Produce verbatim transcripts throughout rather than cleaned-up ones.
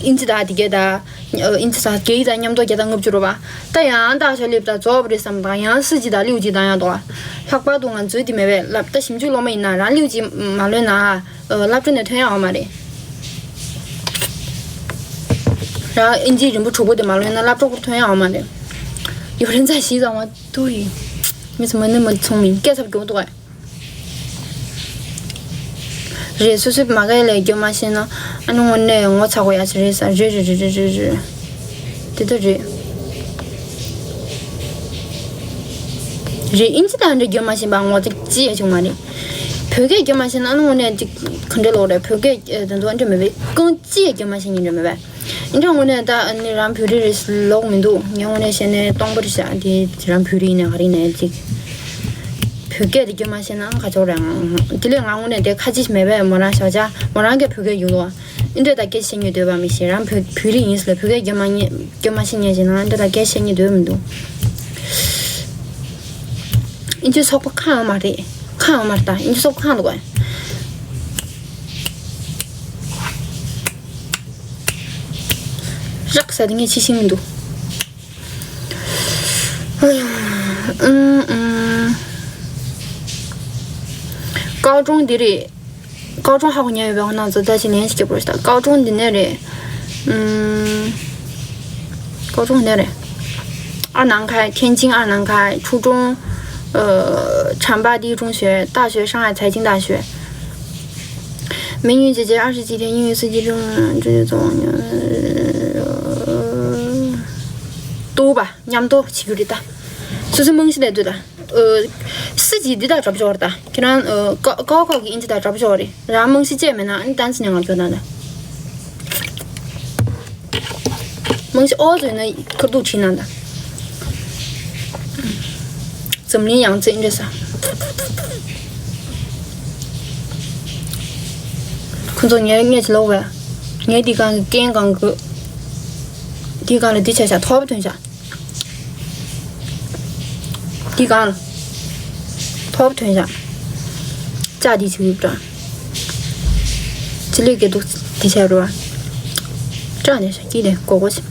ཨིན་ཇི་དང་དེ་གས་དང་། ཨིན་ཇི་དང་རྒྱ་ཡིག་དང་མཉམ་དུ་རྒྱ་དང་ལྔ་བཅུ་རེད་པ། ད་ཡང་ད་ཆ་སླེབས་དང་རྫོགས་པ་རེད་བསམ་དང་ཡང་སྲིད་ཇི་དང་ལིའུ་ཇི་དང་ཡང་འདུག་ཨ། ལྷག་པར་དུ་ང་ཚོའི་དེ་མེད་པས་ལབ་ད་ཞིབ་འཇུག་སློབ་མ་ཡིན་ན་རང་ལིའུ་ཇི་མ་ལོན་ན། སློབ་གྲྭ་ནས་ཐོན་ཡ་ཡོད་མ་རེད། རང་ཨིན་ཇི་རིམ་པ་དྲུག་པོ་དེ་མ་ལོན་ན་སློབ་གྲྭ་སྐོར་ཐོན་ཡ་ཡོད་མ་རེད། ཡོ་རེན་ཙ་ཞིག་ཙམ་མ་ཐུག་ཡིན། མི་ཚོ་མ་ནི་མ་ཚོང་མིན་སྐད་ཚབ་མགྱོགས་འདུག་ཨ། རེད། སོ་སོས་མ་ག་ལས་སྐྱོན་མ་ཤེས་ན་ཨ་ནི་དངོས་གནས་ངོ་ཚ་དགོས་ཡ་ཅིག་རེད་ས། རེད་རེད། དེ་ད་རེད། རེད། ཨིན་ཇི་དང་འདྲ་སྐྱོན་མ་ཤེས་པ་ངོ་ཚ་ཅི་ཡ་བྱུང་མ་རེད། བོད་སྐད་སྐྱོན་མ་ཤེས་ན་ཨ་ནི་དངོས་གནས་ཅིག་ག་འདྲ་ལོག་རེད། བོད་སྐད་དེ་ཚོ་འདྲ་མེད་པའི་རྐང་ཅི་ཡ་སྐྱོན་མ་ཤེས་ཉིན་འདྲ་མེད་པས། ཨིན་དྲ་དངོས་གནས་ད་ཨ་ནི་རང་བོད་རིགས་རེད་ལོག་མི་འདུག་ངས་དངོས་གནས་བཤད་ན་སྟོང་པ་རེད་ཤག་དེ་རང་བོད་རིགས་ཡིན་ན་ག་རེ་ཡིན་ན་ཅིག་བོད་སྐད་དེ་སྐྱོན་མ་ཤེས་ན་ཁ་ཕྱོགས་རེད་ཨང་། དེ་ལས་ང་དངོས་གནས་དེ་ཁ་ཅིག་མེད་པས་མོ་རང་ཞོགས་ཇ་མོ་རང་གིས་བོད་སྐད་ཡོད་དོ། ཨིན་དྲ་ད་སྐད་བཤད་ཉོས་འདོད་པ་མི་ཤེས། རང་བོད་བོད་རིགས་ཡིན་ཟེར་ལ་བོད་སྐད་སྐྱོན་མ་ཉེ་སྐྱོན་མ་ཤེས་ཉེ་ཞེ་ན་ཨིན་དྲ་ད་སྐད་བཤད་ཉོས་འདོད་མི་འདུག་ཨིན་ཇི་ཚོགས་པ་ཁག་ཡོད་མ་རེད། ཁག་ཡོད་མ་རེད། ད་ཨིན་ཇི་ཚོགས་པ་ཁག་འདུག་ག་རག་ས་དེ་ངས་ཅི་ཤེས་མི་འདུག་ཨུམ་ཨུམ། ཀའོ་ཀྲུང་འདི་རེད། ཀའོ་ཀྲུང་ཧ་གོ་ཉན་ཡོད་པའི་ཁོང་རྣམ་ཚོ་ད་ཅི་ལན་ཞིག་རྒྱབ་རོགས་ཞུ་དང་། ཀའོ་ཀྲུང་འདི་ནས་རེད། ཨུམ། ཀའོ་ཀྲུང་འདི་ནས་རེད། 二南开，天津二南开，初中，呃，浐灞第一中学，大学上海财经大学。 美女姐姐二十几天英语四级证，这就走。 ཏོ་བ་མཉམ་དུ་བྱེད་རྒྱུ་རེད་ད། སོ་སོའི་རྨང་གཞི་ལས་དུས་ད། ཨ། སྲིད་ཇུས་འདི་དང་འདྲ་པོ་ཅིག་རེད་ད། ཁྱེད་རང་། ཨ། ཀ་ཀ་ཁོག་གི་ཨིན་ཇི་དང་འདྲ་པོ་ཅིག་རེད། རང་རྨང་གཞི་བཅས་མེད་ན་ཨ་ནི་ཏན་ཙི་ནས་ང་ཚོ་ན་ད། རྨང་གཞི་ཨོ་ཙི་ཡོད་ན་ཁ་ཐུག་བྲིས་ན་ད། འཛམ་གླིང་ཡང་རྩེ་འདྲ་ས། ཁོ་ཚོ་ངའི་སྔས་ཀྱི་ལོག་བས། ངའི་འདི་གང་གི་རྐྱེན་གང་གི། འདི་གང་ལ་འདི་བྱས་བྱ་ཐོབ་ཐོན་བྱ། འདི་གང་། ཐོབ་ཐོན་བྱ། ལྕགས་འདི་བྱེད་ཡོད་པ། ཅི་ལས་དགེ་སྡུག་འདི་བྱས་རོ། ལྕགས་འདི་བྱ་སྐྱིད་ལས་གོ་གོ་བྱེད།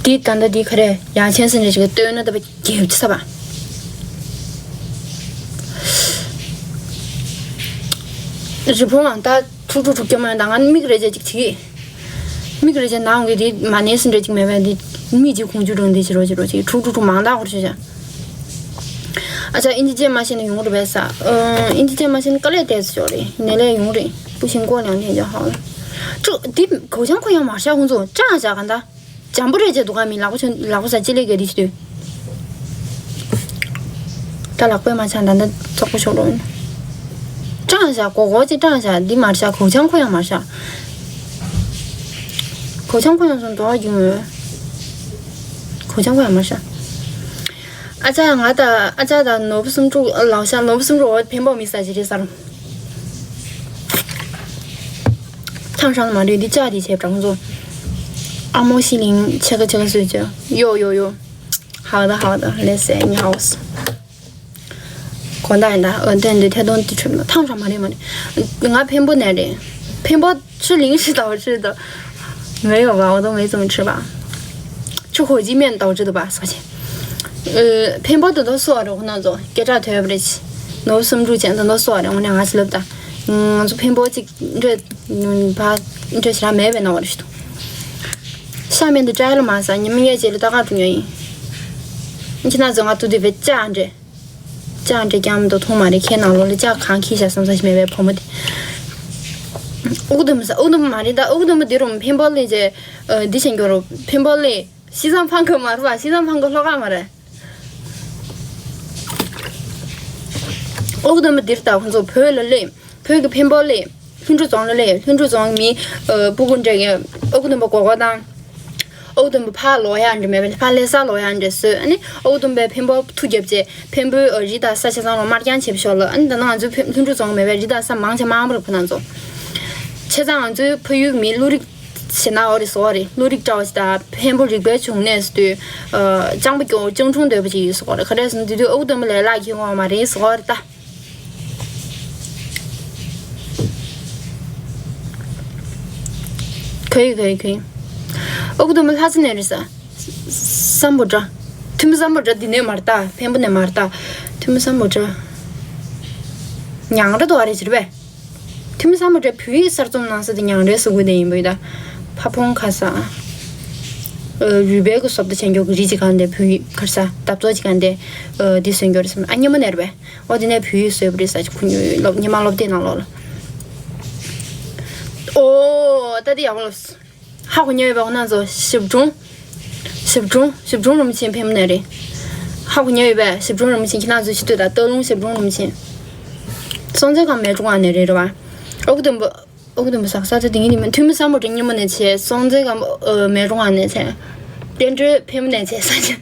འདི་ད་ལྟ་འདི་ག་རེ་ཡང་ཆེན་སེ་འདྲ་ཞིག་ལྟོས་ན་ད་པ་རྒྱབ་ཅི་ས་པ། རི་བོང་ཨང་ད་ཁྲུག་ཁྲུག་ཁྲུག་སྐྱོ་མ་ཡོང་ད་ང་མིག་རེ་ཅག་ཅིག་བྱེད། མིག་རེ་ཅན་ནང་གི་དེ་མ་ནས་སུ་འདྲ་ཅིག་མེད་པས་འདི། མིག་ཅིག་ཁོང་ཆུ་སྒྲོན་འདི་ཕྱི་རོ་ཕྱི་རོ་ཅིག་ཁྲུག་ཁྲུག་ཁྲུག་མང་དག་ཧོར་ཤོད་ཤ། ཨ་ཅག་ཨིན་ཇི་བཅས་མ་ཤེས་ན་ཡོང་རེད་པས་ས། ཨིན་ཇི་བཅས་མ་ཤེས་ན་དཀའ་ལས་དེ་ཚོ་ཤོར་རེད། ནས་ལས་ཡོང་རེད། པུ་ཤིང་ཀོ་ལང་ཐེན་ཅང་ཧའོ། ཁྲུ་འདི་གོ་ཆང་ཁོ་ཡང་མ་ཤ་ཁོང་ཚོ་ཅང་ཤ་ག་འདའ། འཇམ་པོ་རེད་ཅེས་འདུག་ག་མི་ལག་པ་ཆུ་ལག་པ་ཟ་ཅི་ལས་ག་དེ་ཤི་དུས། ད་ལག་པས་མ་ཆག་ད་ད་བཙོག་པོ་ཤོར་རོ། སྐྲངས་བཞག་གོ་གོ་ཅིག་སྐྲངས་བཞག་འདི་མར་བཞག་གོ་ཆང་ཁོ་ཡང་མར་བཞག་གོ་ཆང་ཁོ་ཡང་སོང་འགྲོ་བ་རྒྱུ་མོད། གོ་ཆང་ཁོ་ཡང་མར་བཞག་ཨ་ཅག་ང་ད་ཨ་ཅག་ད་ནོར་བུ་སུམ་ཕྲུག་ལག་ཤ་ནོར་བུ་སུམ་ཕྲུག་འོ་འཕེན་པོ་མི་ཟ་ཅི་རེད་ཟེར། ཐང་ཧྲང་མ་རེད་འདི་ལྕགས་འདི་བྱས་བྲང་ཚོ། ཨ་མོ་ཤི་ལིང་ཆེ་ག་ཆེ་ག་བཟོས་བྱས་ཡོ་ཡོ་ཡོ། 好的好的，let's say 你好。 གོ་ད་ཡིན་ད་འོན་ཏན་འདི་ཐད་གཏོང་འདི་ཁྲིད་མ་ཐང་ཧྲང་མ་རེད་མ་རེད། ང་འཕེན་པོ་ནས་རེད། འཕེན་པོ་ཆུ་ལིང་ཧྲི་ཏའོ་ཧྲི་ཏའོ། 没有吧，我都没怎么吃吧。 ཆུ་ཧོ་ཅི་面 ཏའོ་ཧྲི་ཏའོ་པ་ས་ཆེ། เออ འཕེན་པོ་དེ་ཚོ་སོ་རེད་ཁོ་ན་ཚོ་སྐད་གྲགས་ཐོས་པ་རེད། ནོར་བུ་སུམ་ཕྲུག་ཅན་དེ་ཚོ་སོ་རེད་དངོས་གནས་ང་ཚོ་ལབ་ད། ང་ཚོ་འཕེན་པོ་གཅིག་འདྲ་བ་འདྲ་ཞེ་དྲག་མེད་པའི་ནང་བ་རེད་ཞུ་དུ། 下面的摘了吗？ ཉི་མ་ཡས་རྗེས་ལ་ད་ག་འགྲོ་ཉོ་ཡིན། ཁྱེད་ན་ཚོ་ང་ཏུ་དེ་བས་ལྕགས་འདྲེ། ལྕགས་འདྲེ་རྐྱང་མི་འདུག་མཐོང་མ་རེད་ཁའི་ནང་ལོགས་ལ་ལྕགས་གང་འཁྱིལ་བཞག་བསམ་ས་ཞིག་མེད་པའི་བུ་མོ་དེ། ཨུག་དུམ་ས་ཨུག་དུམ་མ་རེད་ད་ཨུག་དུམ་དེ་རུ་འཕེན་པོ་ལས་ཀྱི། འདི་བྱེད་འགྱོ་རུ་འཕེན་པོ་ལས། 西藏胖哥 མ་རུ་བ་西藏胖哥 ལྷོ་ཁ་མ་རེད། ཨུག་དུམ་འདིར་ད་ཁོང་ཚོ་བོད་ལ་སླེབས། བོད་ཀྱི་འཕེན་པོ་སླེབས། ལྷུན་གྲུ་རྫོང་ལ་སླེབས། ལྷུན་གྲུ་རྫོང་མི། ཨ། སྤུ་གུ་འདྲ་གི་ཨུག་དུམ་པ་གོ་གོ་དང་། ཨུག་དུམ་པ་ཕ་ལོ་ཡ་འདྲ་མེད་པ་ཕ་ལེ་ས་ལོ་ཡ་འདྲ་བཟོས། ཨ་ནི་ཨུག་དུམ་པའི་འཕེན་པོ་མཐུ་རྒྱབ་རྗེས་འཕེན་པོའི་རི་དང་ས་ཆ་ཚང་ལ་དམར་རྐྱང་བྱེད་ཤོག་ལ། ཨ་ནི་ད་ནང་ང་ཚོའི་ཕེ་ལྷུན་གྲུ་རྫོང་མེད་པའི་རི་དང་ས་མང་ཆེ་མང་པོ་རེད་ཁོ་ན་ཚོ། བྱས་ཙང་ང་ཚོའི་ཕ་ཡུལ་མི་བློ་རིག་ཞེ་ན་འོ་རེད་སོ་རེད། བློ་རིག་བཀྲ་བ་ཞིག་དང་འཕེན་པོ་རིག་པའི་འབྱུང་གནས་སུ་དུས། ཨ། ལྕང་པ་སྐྱོ་ལྕང་ཁྲུང་འདོད་པ་ཅིག་ཡོད་སོ་རེད། ག་རེ་ཟེར་ན་དེ་དུས་ཨུག་དུམ་པ་ལས་ལག་ཁྱེར་འོང་བ་མ་རེད་སོ་རེད་ད། ག་ཡི་ག་ཡི་ག་ཡི། ཨོ་ཀུ་དུམ་བུ་ལྷ་ས་ནས་རེད་ས། སམ་བྷོ་ཊ། ཐུ་མི་སམ་བྷོ་ཊ་འདི་ནས་མར་ལྟ། འཕན་པོ་ནས་མར་ལྟ། ཐུ་མི་སམ་བྷོ་ཊ། ཉང་ར་དོ་ཨ་རེ་ཅིར་བས། ཐུ་མི་སམ་བྷོ་ཊ་བོད་ཡིག་གསར་རྩོམ་གནང་ས་དེ་ཉང་རའི་ས་ཁུལ་དེ་ཡིན་པོ་ཡི་ད། ཕ་བོང་ཁ་ས། རུས་སྦལ་གི་བཟོ་ལྟ་བྱས་མགྱོགས་ཀྱི་རི་ཅི་གང་དེ་བོད་ཡིག་ཁར་ས་འདབ་ཚོགས་ཅི་གང་དེ། འདི་སོན་མགྱོགས་རེད་སམ་ཨ་ཉི་མ་ནས་རེད་བས། ཨོ་དེ་ནས་བོད་ཡིག་བཟོས་པ་རེད་ས་ཁུ་ཉོ་སློབ་ཉི་མ་སློབ་དེབ་ནང་ལོགས་ལ། ཨོ་ད་དེ་ཡག་པོ་ལོས། ཧ་གོ་ཉེ་ཡོད་པ་འོ་ན་ཚོ་ཞིབ་དྲུང་། ཞིབ་དྲུང་ཞིབ་དྲུང་རིན་པོ་ཆེ་འཕེན་མ་ནས་རེད། ཧ་གོ་ཉེ་ཡོད་པས་ཞིབ་དྲུང་རིན་པོ་ཆེ་ཁྱེད་རང་ཚོ་ཤི་ཏོས་དང་སྟག་ལུང་ཞིབ་དྲུང་རིན་པོ་ཆེ། སྲོང་བཙན་སྒམ་མལ་གྲོང་ཁ་ནས་རེད་རེད་བ། ཨོ་ཀུ་དུམ་བུ། ཨོ་ཀུ་དུམ་བུ་ཟག་ས་ཚེ་དེ་ངེད་དེ་མིན་ཐུ་མི་སམ་བྷོ་ཊ་ཉི་མ་ནས་བྱས་སྲོང་བཙན་སྒམ་མལ་གྲོང་ཁ་ནས་བྱས། བསྟན་སྒྲོལ་འཕེན་མ་ནས་བྱས་ས་ཆ།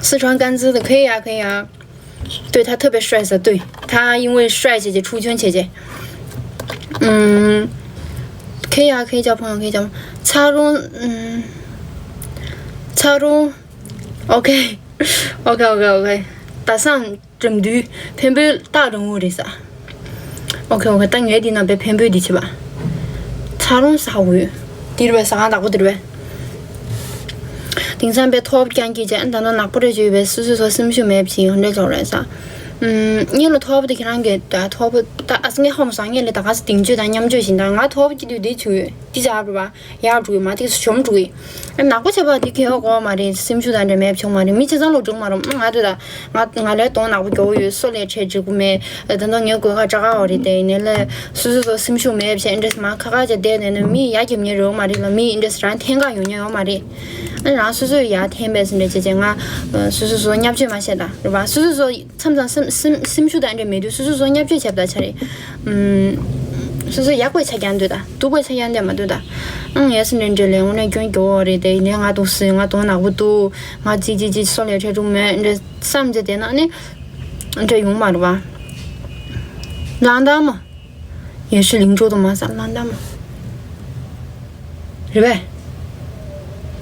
四川甘孜的可以呀，可以呀。 对，他特别帅色，对，他因为帅姐姐出圈姐姐。嗯，可以啊，可以交朋友，可以交朋友。擦荣，嗯，擦荣，OK，OK，OK，OK，ད་སང་འགྲིམ་དུས་འཕན་པོའི་སྟག་རིང་བོ་རེད་ས། ཨོ་ཁེ་ཨོ་ཁེ། ད་ངས་འདི་ན་པའི་འཕན་པོའི་འདི་བྱེད་པ། ཚ་རོང་ས་འོད། འདིར་བའི་ཟ་ཁང་བདག་པོ་འདིར་བའི། དེང་སང་པའི་ཐོབ་རྐྱང་གིས་བྱས་ད་ནོ་ནག་པོ་རེ་བྱོས་པའི་སུ་སུ་སོ་སེམས་ཤུགས་མེད་བྱིན་ཡོང་འདྲ་ཅོག་རེད་ས། ཨུམ། ངས་ལ་ཐོབ་དེ་ཁྱེད་རང་གིས་ད་ཐོབ་ད་ཨ་ངས་ཧོམ་སང་ངས་ལ་ད་ག་ས་སྡིང་སྤྱོད་དང་མཉམ་སྤྱོད་བཞིན་ད་ང་ཐོབ་ཀྱི་དུས་འདི་བྱུས་འདི་བྱ་བ། ཡག་འགྲོ་གི་མ་དེ་གཞོམ་འགྲོ་གི། ཨ་ནག་པོ་བྱས་པ་དེ་གལ་གོ་མ་རེད། སེམས་ཤུགས་དང་འདྲ་མེད་བྱུང་མ་རེད། མི་ཆ་ཚང་ལོ་འགྲོ་མ་རུང་ང་དེ་ད་ང་ང་ལས་གདོང་ནག་པོ་མགྱོགས་ཡོད། སོ་ལས་ཆེ་འཇིགས་པོ་མེད། ད་དུང་ངའི་གོས་ཁ་སྐྲ་ཁ་འོ་རེད་དེ་ཡིན་ནའི་ལས་སོ་སོ་སོ་སེམས་ཤུགས་མེད་བྱས་འདྲ་མ་ཁ་ཁ་བྱས་བསྡད་ནས་ནི་མི་ཡ་རྒྱབ་ཉེ་རེད་མ་རེད་ལ། མི་འདྲ་རང་འཐེན་ག་ཡོང་ཉེ་ཡོད་མ་རེད། ཨ་རང་སོ་སོས་ཡ་འཐེན་པས་འདྲ་བྱས་བྱས་ང་སོ་སོ་སོ་བརྙས་བཅོས་མ་བྱས་ད་རེད་བ། སོ་སོ་སོ། མཚམས་མཚམས་སེམས་སེམས་སེམས་ཤུགས་དང་འདྲ་མེད་དུས་སོ་སོ་སོ་བརྙས་བཅོས་བྱས་པ་ད་ཆ་རེད། ཨུམ། སོ་སོ་ཡག་པའི་ཆ་རྐྱང་འདོད་ད་སྡུག་པའི་ཆ་རྐྱང་འདོད་མ་འདོད་ད། ཨང་ཡ་སི་འདྲ་འདྲ་ལས་འོ་ན་སྐྱོན་རྒྱོ་བ་རེད་དེ་ཡིན་ནའི་ང་འདུག་སེ་ང་གདོང་ནག་པོ་འདུག་ང་ཅི་ཅི་ཅི་སོ་ལས་ཁྲལ་འགྲོ་མེད་འདྲ་བསམ་བྱས་བསྡད་ན་ནི་འདྲ་ཡོང་མ་རེད་བ། ལང་དང་མ། ཡེ་ཤུ་ལིང་ཅོ་དུ་མ་ས་ལང་དང་མ། རེད་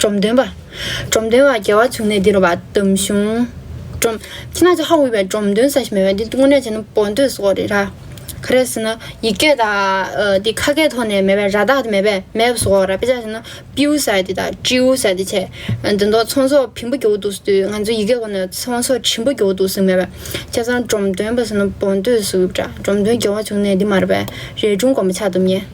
པས། འབྲོམ་སྟོན་པ། འབྲོམ་སྟོན་པ་རྒྱལ་བ་བྱུང་ནས་འདི་རུ་བ་འདམ་གཞུང་། འབྲོམ། ཁྱི་ན་ཅི་ཧ་འུ་བའི་འབྲོམ་སྟོན་ས་ཞིག་མེད་པས་འདི་དངོས་གནས་བྱས་ན་བོན་སྟོད་སོགས་རེད་ར། ག་རེ་ཟེར་ན་ཡི་གེ་དང་འདི་ཁ་སྐད་ཐོག་ནས་མེད་པས་ར་དག་དེ་མེད་པས་མེད་པ་སོགས་ར། དཔེ་ཆ་ཟེར་ན་པིའུ་ཟེར་དེ་དང་ཀྲིའུ་ཟེར་དེ་བྱས། འདི་འདོག་ཚོང་ཟོག་ཕིང་པོ་རྒྱུག་འདུག་ཟེར་དུས་ང་ཚོ་ཡི་གེ་གོ་ནས་ཚོང་ཟོག་ཕིང་པོ་རྒྱུག་འདུག་ཟེར་མེད་པས། བྱས་ཙང་འབྲོམ་སྟོན་པ་ཟེར་ན་བོན་སྟོད་ཟེར་གི་འདྲ། འབྲོམ་སྟོན་རྒྱལ་བ་བྱུང་ནས་འདི་མ་རེད་པས་རས་ཆུང་དགོན་པ་ཆགས་འདུག་ཉེ།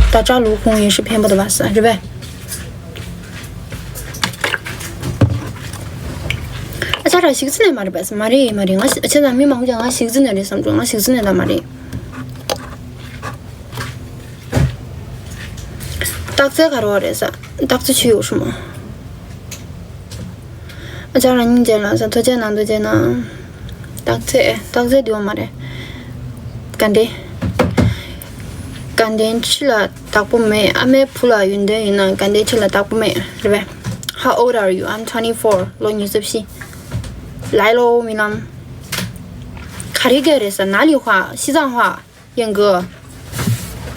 ད་ཅག་ལུ་ཁུང་ཡེ་ཤུ་འཕན་པོ་དུ་བ་ས་རེད་པས། ཨ་ཅག་ར་ཞིག་རྩི་ནས་མ་རེད་པས། མ་རེད་མ་རེད། ང་ཞིག་ཆེ་ན་མི་མང་པོ་ཀྱང་ང་ཞིག་རྩི་ནས་རེད་བསམ་འགྲོ། ང་ཞིག་རྩི་ནས་ད་མ་རེད། སྟག་རྩེ་ག་རེ་བ་རེད་ས། སྟག་རྩེ་ཆུ་ཡོག་ཧྲུ་མོ། ཨ་ཅག་རང་སྙིང་རྗེ་ལ་ས་ཐོ་ཅན་ན་ཐོ་ཅན་ན། སྟག་རྩེ་སྟག་རྩེ་འདི་བ་མ་རེད། དགའ་ལྡན། དགའ་ལྡན་ཁྱི་ལ་བདག་པོ་མེད། ཨ་མའི་བུ་ལ་ཡོན་ཏན་ཡོད་ན་དགའ་ལྡན་ཁྱི་ལ་བདག་པོ་མེད་རེད་པས། How old are you? I'm twenty-four. ལོ་ཉི་ཤུ་རྩ་བཞི། ལའི་ལོ་མི་ལམ། ག་རེ་ག་རེད་ས་ན་ལི་ཧྭ་ཤི་ཙང་ཧྭ། 燕哥。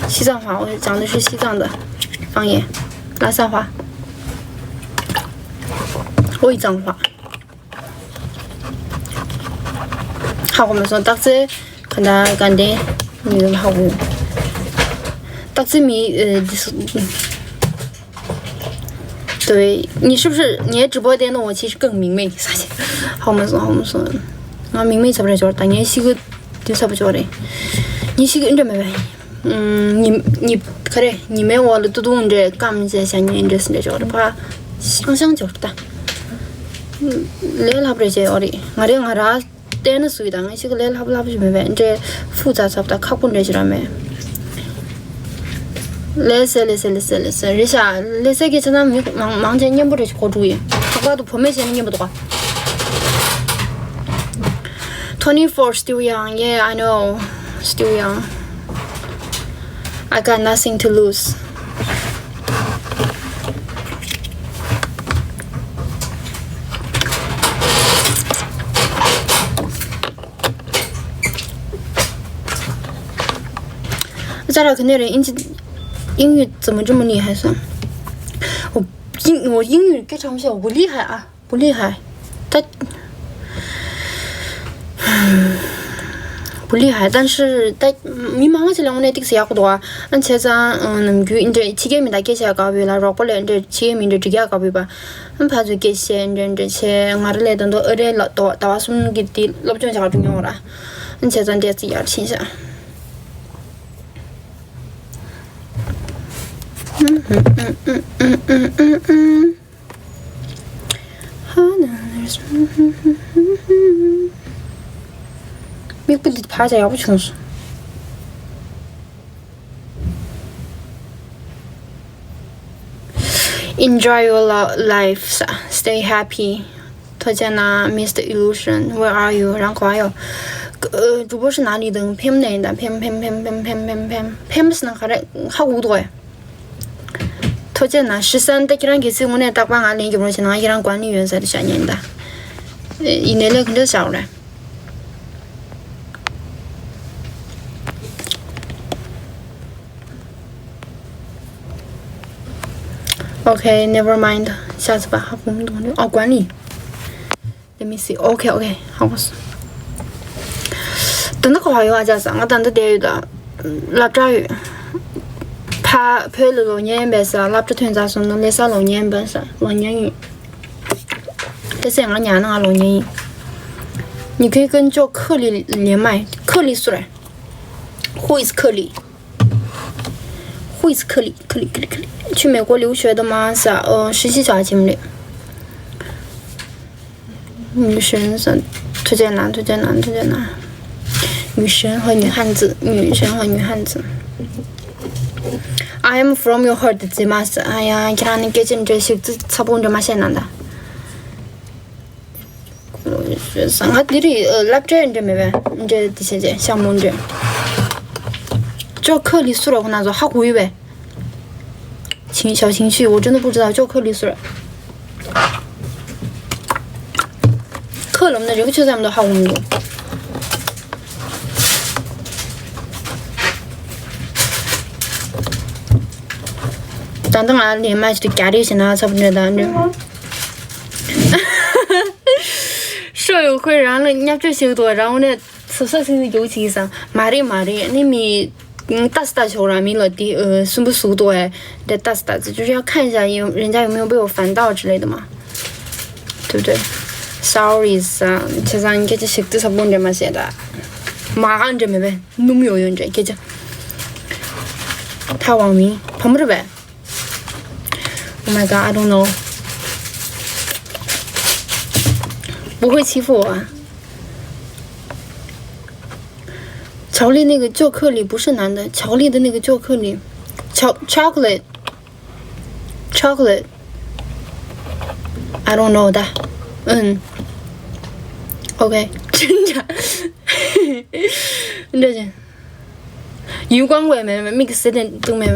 西藏话，我讲的是西藏的方言，拉萨话，会藏话。好，我们说，大致可能感觉你们好。大致米，呃，就是，对，你是不是你也直播间的我其实更明媚，好，我们说，好，我们说，啊，明媚怎么来着？当年西个 དེ་ཚ་པོ་ཅོག་རེད། ཉི་ཤིག་ཨིན་འདྲ་མེད་པས། ཉི་ཉི་ག་རེ་ཉི་མའི་འོག་ལ་ཏུ་ཏུང་འདྲ་སྐམ་ཅེས་བྱ་ཉེ་འདྲ་སི་འདྲ་ཅོག་རེད་པ། ཤང་ཤང་ཅོག་རེད་ད། ལས་སླ་པོ་རེད་ཅེས་ཨོ་རེད། ང་རེ་ང་ར་བལྟས་ན་སུ་ཡི་དང་ངས་ཤིག་ལས་སླ་པོ་སླ་པོ་ཞིག་མེད་པས། འདྲ་ཧྥུ་ཙ་ཚབ་ད་ཁག་པོ་འདྲ་ཞིག་ར་མེད། ལས་སེ་ལས་སེ་ལས་སེ་ལས་སེ་རེད་ཤག་ལས་སེ་གི་ཆ་ན་མི་མང་མང་ཆེ་མཉམ་པོ་རེད་ཤག་གོ་འགྲོ་ཡིན། ལྷག་པར་དུ་བུ་མོ་བྱས་ན་མཉམ་པོ་འདུག་ག Twenty-four, still young. Yeah, I know. Still young. I got nothing to lose. ཅ་ར་ཁ་ནས་རེད། ཨིན་ཇི་ཨིན་ཇི་怎么这么厉害是吧？我英我英语非常不行，我不厉害啊。不厉害。但不厉害，但是但མི་མང་ཆེ་ལ་དངོས་གནས་ཏིག་ཙམ་ཡག་པོ་འདུག་ཨ། ཨ་བྱས་ཙང་ཨ་ནམ་རྒྱུན་འདི་འདྲ་ཕྱི་རྒྱལ་མི་དང་སྐད་ཆ་དགའ་བོད་ལ་རོགས་པ་ལས་འདི་འདྲ་ཕྱི་རྒྱལ་མི་འདི་འདྲ་འགྲིག་ཡག་དགའ་བོད་པ། ཨ་ཕ་ཚོས་སྐད་ཆ་འདི་འདྲ་བྱས་ང་རང་ལས་ད་དུང་ཨ་རིའི་ལ་ཟླ་བ་ཟླ་བ་གསུམ་གྱི་དེ་སློབ་སྦྱོང་བྱ་གྲོན་ཡོང་བ་ར། ཨ་བྱས་ཙང་འདི་ཙམ་ཡར་ཕྱིན་ཤག་མིག་པོ་འདི་ཕར་བྱས་ཡག་པོ་བྱུང་སོང་། Enjoy your lo- life. Stay happy. ཐུགས་རྗེ་གནང་། Mister Illusion, where are you? རང་ག་པར་ཡོད། ཨ། 主播是哪里的། ཕེམ་ནས་ཡིན་ད། ཕེམ་ཕེམ་ཕེམ་ཕེམ་ཕེམ་ཕེམ། ཕེམ་ཟེར་ན་ག་རེ། ཧ་གོ་འདུག་གས། ཐུགས་རྗེ་གནང་། ཞེ་ས་ད་ཁྱེད་རང་གལ་སྲིད་དངོས་གནས་རྟག་པར་ང་ལན་རྒྱབ་རོགས་བྱས་ན་ང་ཁྱེད་རང་གོ་ནི་ཡོད་ས་རེད་བྱ་ཉན་ད། ཡིན་ནའི་ལས་ག་འདྲ་བྱ་བ་རེད། Okay, never mind. ཤ་ཚ་པ་ཧ་གོ་མི་འདུག་ནི། ཨ། 管理། Let me see. Okay, okay. ཧ་གོ་སོང་། ད་ནི་ག་པར་ཡོད། ཨ་ཅག་ས། ང་ད་འདི་བསྡད་ཡོད་ད། སློབ་གྲྭ་ཡོད། ཕ་བོད་ལ་ལོག་མཁན་ཡིན་པས་ས། སློབ་གྲྭ་ཐོན་ཚར་སོང་ན་ལས་ས་ལོག་མཁན་ཡིན་པས་ས། ལོག་མཁན་ཡིན། དེ་ཚེ་ང་ཉལ་ན་ང་ལོག་མཁན་ཡིན། 你可以跟叫克里连麦。克里是谁？ Who is 克里？ Who is 克里？克里，克里，克里。去美国留学的吗？是啊，呃，实习小孩节目里。女神是，推荐男，推荐男，推荐男。女神和女汉子，女神和女汉子。I am from your heart. 这嘛是，哎呀，看你给真正是这差不多这嘛现在的。 ང་འདི་རེད། སློབ་གྲྭའི་འདྲ་མེད་པས། འདྲ་འདི་བྱས་རྗེས་ཤ་མོ་འདྲ། 叫克里是谁？ ཁོ་ན་ཚོ་ཧ་གོ་ཡོད་པས། 情小情绪，我真的不知道叫克里是谁。克 ལབ་ན་རེ་བ་ཆོད་ཙམ་དུ་ཧ་གོ་མི་འདུག་ད་ལྟ་ང་ལས་མ་ཞིག་ཏུ་རྒྱ་རེ་བྱས་ན་ཚབ་འདྲ་དང་འདྲ། ཤོ་ཡོ་ཁོས་རང་ལ་བརྙས་བཅོས་བྱེད་འདུག་རང་ནས་སོ་སོ་སིང་སིང་རྒྱུག་བྱེད་ཀྱི་སང་མ་རེད་མ་རེད། ནི་མི་ལྟ་ལྟ་ཆོག་ར། མི་ལ་དེ་སུན་པོ་ཟུག་འདུག་ཨེ། དེ་ལྟ་ལྟ་ཚེ་ཅུ་ཡ་ཁ་ཡ་ཡོད་རེ་འཇའ་ཡོད་མི་འོ་བེ་འོ་ཧྥན་ཏའོ་ཅི་ལེ་དུ་མ། དུ་དུ། Sorry ས། ཆ་ཚང་སྐད་ཆ་ཞིག་ཏུ་ས་བོན་འདྲེ་མ་བྱེད་ད། མ་གང་འདྲེ་མེད་པས་སྣུམ་ཡོད་ཡོད་འདྲེ་སྐད་ཆ། ཐ་ཝང་མིན་བམ་རུ་བས། Oh my god, I don't know. 不会欺负我啊。巧克力那个巧克力不是男的，巧克力的那个巧克力，巧chocolate，chocolate。I don't know that. 嗯。OK，真假？真的假的？ 余光鬼没没mix的都没。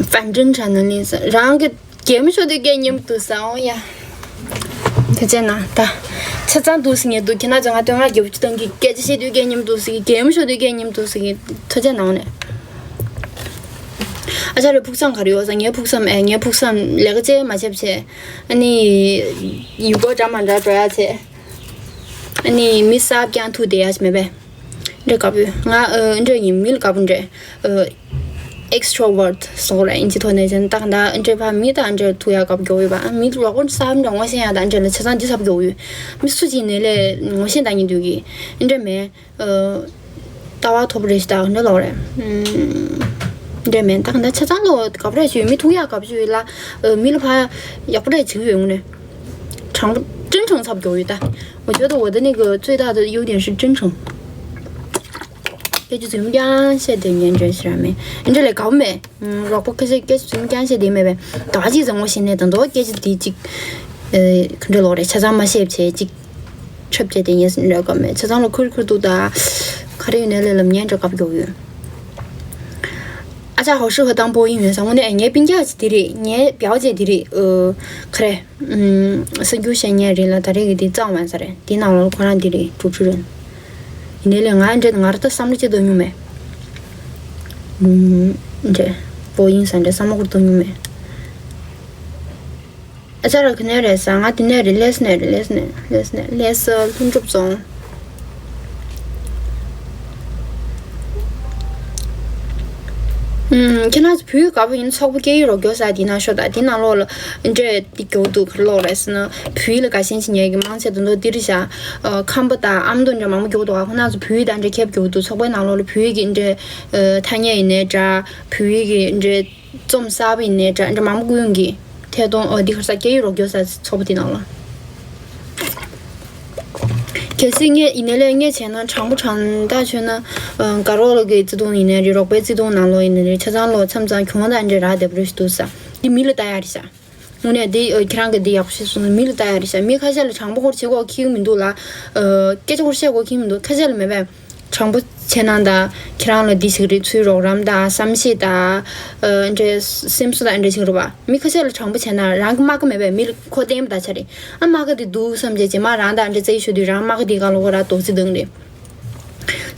反正才能练习。然后给节目说的给你们读啥哦呀？ ཐུགས་རྗེ་གནང་ད། ཆ་ཚང་འདུག་སེ་ངས་འདུག་ཁྱེད་རང་ཚོ་ང་དོན་ལྔ་རྒྱབ་ཀྱི་སྟེང་གི་སྐད་ཆ་བཤད་དུས་སྐད་སྙན་འདུག་སེ་གི་གད་མོ་ཤོར་དུས་སྐད་སྙན་འདུག་སེ་གི་ཐུགས་རྗེ་གནང་ནས། ཨ་ཅག་རེ་ཕུགས་བསམ་ག་རེ་ཡོད་ས། ངའི་ཕུགས་བསམ་ཨེ་ངའི་ཕུགས་བསམ་ལས་ཀ་ཅེ་མ་བྱེད་བྱེད། ཨ་ནི་ཡུལ་སྐོར་འདྲ་མ་འདྲ་འགྲོ་ཡ་བྱེད། ཨ་ནི་མི་གསར་རྐྱང་ཐུག་བསྡད་ཡ་ཞིག་མེད་པས། འདྲེ་དགའ་པོ་ང་ཨ་འདྲེ་ཡིན་མི་ལ་དགའ་པོ་འདྲེ། ཨ་extrovert སོགས་རེད་ཨིན་ཇི་ཐོག་ནས་བྱས་ན་ཏག་ཏག་འདྲེ་ཕ་མི་དང་འདྲེ་ཐུག་ཡ་དགའ་པོ་གྱོ་ཡོད་པ། ཨ་མི་རོགས་པོ་གསར་འདྲ་ངོ་ཤེས་ཡ་དང་འདྲེ་ལ་ཆ་ཚང་འདི་ཚབ་གྱོ་ཡོད། མི་སུ་ཅིག་ནས་ལས་ངོ་ཤེས་ད་ཉིན་དུས་ཀྱི་འདྲེ་མེད། ཨ་ལྟ་བ་ཐོབ་རེ་ཞིག་དང་འདྲེ་ལོག་རེད། འདྲེ་མེད་ཏག་ཏག་ཆ་ཚང་ལོ་དགའ་པོ་རེ་ཞིག་ཡོད། མི་ཐུག་ཡ་དགའ་པོ་ཞིག་ཡོད་ལ། ཨ་མི་ལ་ཕ་ཡག་པོ་རེ་བྱེད་ཀྱི་ཡོད་ངོ་ནས། 真诚，真诚 ཚབ་གྱོ་ཡོད་ད། 我觉得我的那个最大的优点是真诚。 སྐད་ཆ་རྫུན་རྐྱང་བཤད་དེ་ཉན་འདྲ་ཞིག་ར་མེད། འདྲ་ལས་དགའ་པོ་མེད། རོགས་པ་ཁ་ཤས་སྐད་ཆ་རྫུན་རྐྱང་བཤད་དེ་མེད་པས། ད་ཅི་བཟང་བོ་ཞིག་ནས་ད་མདོ་སྐད་ཆ་དེ་གཅིག་ཨེ་ག་འདྲ་ལོག་རེད། ཆ་ཚང་མ་བཤད་བྱས་གཅིག་ཁྲབ་བྱས་དེ་ཉན་སྲིད་འདྲ་དགའ་མེད། ཆ་ཚང་ལ་ཁུར་ཁུར་འདུག་ད། ག་རེ་ཡོད་ནས་ལས་ལམ་ཉན་འདྲ་དགའ་པོ་གྱོ་ཡོད། ཨ་ཅག་ཧོ་ཧྲི་ཧོ་དང་པོ་ཡིན་ཡོད་ས་ངོ་ནས་ངའི་སྤུན་ཀྱག་ཅིག་དེ་རེད། ངའི་བེའུ་ཅིག་དེ་རེད། ཨ་ག་རེ། ཨུམ། གསར་འགྱུར་བཤད་མཁན་རེད་ལ་ད་རེས་ཀྱི་དེ་གཙང་བ་ས་རེད། དེ་ནང་ལོགས་ཁོ་རང་དེ་རེད། གྲུབ་ཆུ་རེད། ཡིན་ནའི་ལས་ང་འདྲེ་ང་ར་ད་བསམ་བློ་ཅི་གཏོང་མྱོང་མེད། ཨུམ། འདྲེ། པོ་ཡིན་ས་འདྲེ་བསམ་བློ་ཁུར་གཏོང་མྱོང་མེད། ཨ་ཅག་ར་ག་ནས་རེད་ཟེར། ང་དེ་ནས་རེད། ལྷ་ས་ནས་རེད། ལྷ་ས་ནས། ལྷ་ས་ནས། ལྷ་ས་ལྷུན་གྲུབ་རྫོང་། ཨུམ། ཁྱེད་རང་ཚོ་བོད་ཡིག་དགའ་པོ་ཡིན་ཚོགས་པ་སྐད་ཡིག་རོགས་སྐྱོར་ཟེར་དེ་ནང་ཤོག་དང་། དེ་ནང་ལོགས་ལ་འདྲས་དེ་རྒྱག་འདུག་ག་ལོག་རེད་ཟེར་ན། བོད་ཡིག་ལ་དགའ་ཞེན་བྱེད་མཁན་གྱི་མང་ཆེ་དེ་ཚོ་འདིར་བཞག་ཨ། ཁམས་པ་དང་ཨ་མདོ་འདྲ་མང་པོ་རྒྱག་འདུག་ཁོ་རང་ཚོ་བོད་ཡིག་དང་འདྲ་ཁྱབ་རྒྱག་འདུག་ཚོགས་པའི་ནང་ལོགས་ལ་བོད་ཡིག་གི་འདྲ་ཨ། ཐ་སྙད་ཡིན་ནའི་འདྲ། བོད་ཡིག་གི་འདྲ་རྩོམ་གསར་པ་ཡིན་ནའི་འདྲ། འདྲ་མང་པོ་ཀུན་གྱི་ཐད་གཏོང་ཨ། འདི་ག་རེ་ཟེར། སྐད་ཡིག་རོགས་སྐྱོར་ཟེར་ཚོགས་པ་དེ་ནང་ལ། གལ་སྲིད་ངས་ཡིན་ནའི་ལས་ངས་བྱས་ན། དྲང་པོ་དྲང་བདག་བྱས་ན། ཨ། དགའ་རོགས་ལགས་ཀྱི་བརྩེ་དུང་ཡིན་ནའི་རེད། རོགས་པའི་བརྩེ་དུང་ནང་ལོགས་ཡིན་ནའི་རེད། ཆ་ཚང་ལོགས་མཚམས་མཚམས་གྱོང་དང་འདྲ་རག་བསྡད་པ་རེད་ཞུ་འདུག་ས། འདི་མི་ལ་ལྟ་ཡ་རེད་ཤག་དངོས་གནས་འདི་ཨ། ཁྱེད་རང་གིས་འདི་ཡག་པོ་ཤེས་སོང་ན། མི་ལ་ལྟ་ཡ་རེད་ཤག་མི་ཁ་ཤས་ལ་དྲང་པོ་ཧོར་བྱེད་དགོས་ཁེལ་གྱི་མི་འདུག་ལ། ཨ། སྐད་ཆ་ཧོར་བཤད་དགོས་ཁེལ་མི་འདུག་ཁ་ཤས་ལ་མེད་པས། དྲང་པོ་བྱས་ན་ད་ཁྱེད་རང་ལ་འདི་ཞིག་རེད། ཚུར་རོགས་རམ་དང་བསམ་ཤེས་དང་། ཨ། འདྲ་སེམས་གསོ་དང་འདྲ་ཞིག་རེད་པ། མི་ཁ་ཤས་ལ་དྲང་པོ་བྱས་ན་རང་གི་རྨ་ཁ་མེད་པས་མི་ལ་ཁོ་བསྟན་པ་ད་ཆ་རེད། ཨ། རྨ་ཁ་དེ་འདུག་བསམ་བྱས་རྗེས་མ་རང་དང་འདྲ་རྩེ་ཞུ་དུས་རང་རྨ་ཁ་དེའི་སྒང་ལ་ཁོ་རང་རྡོག་རྫིས་བཏང་རེད།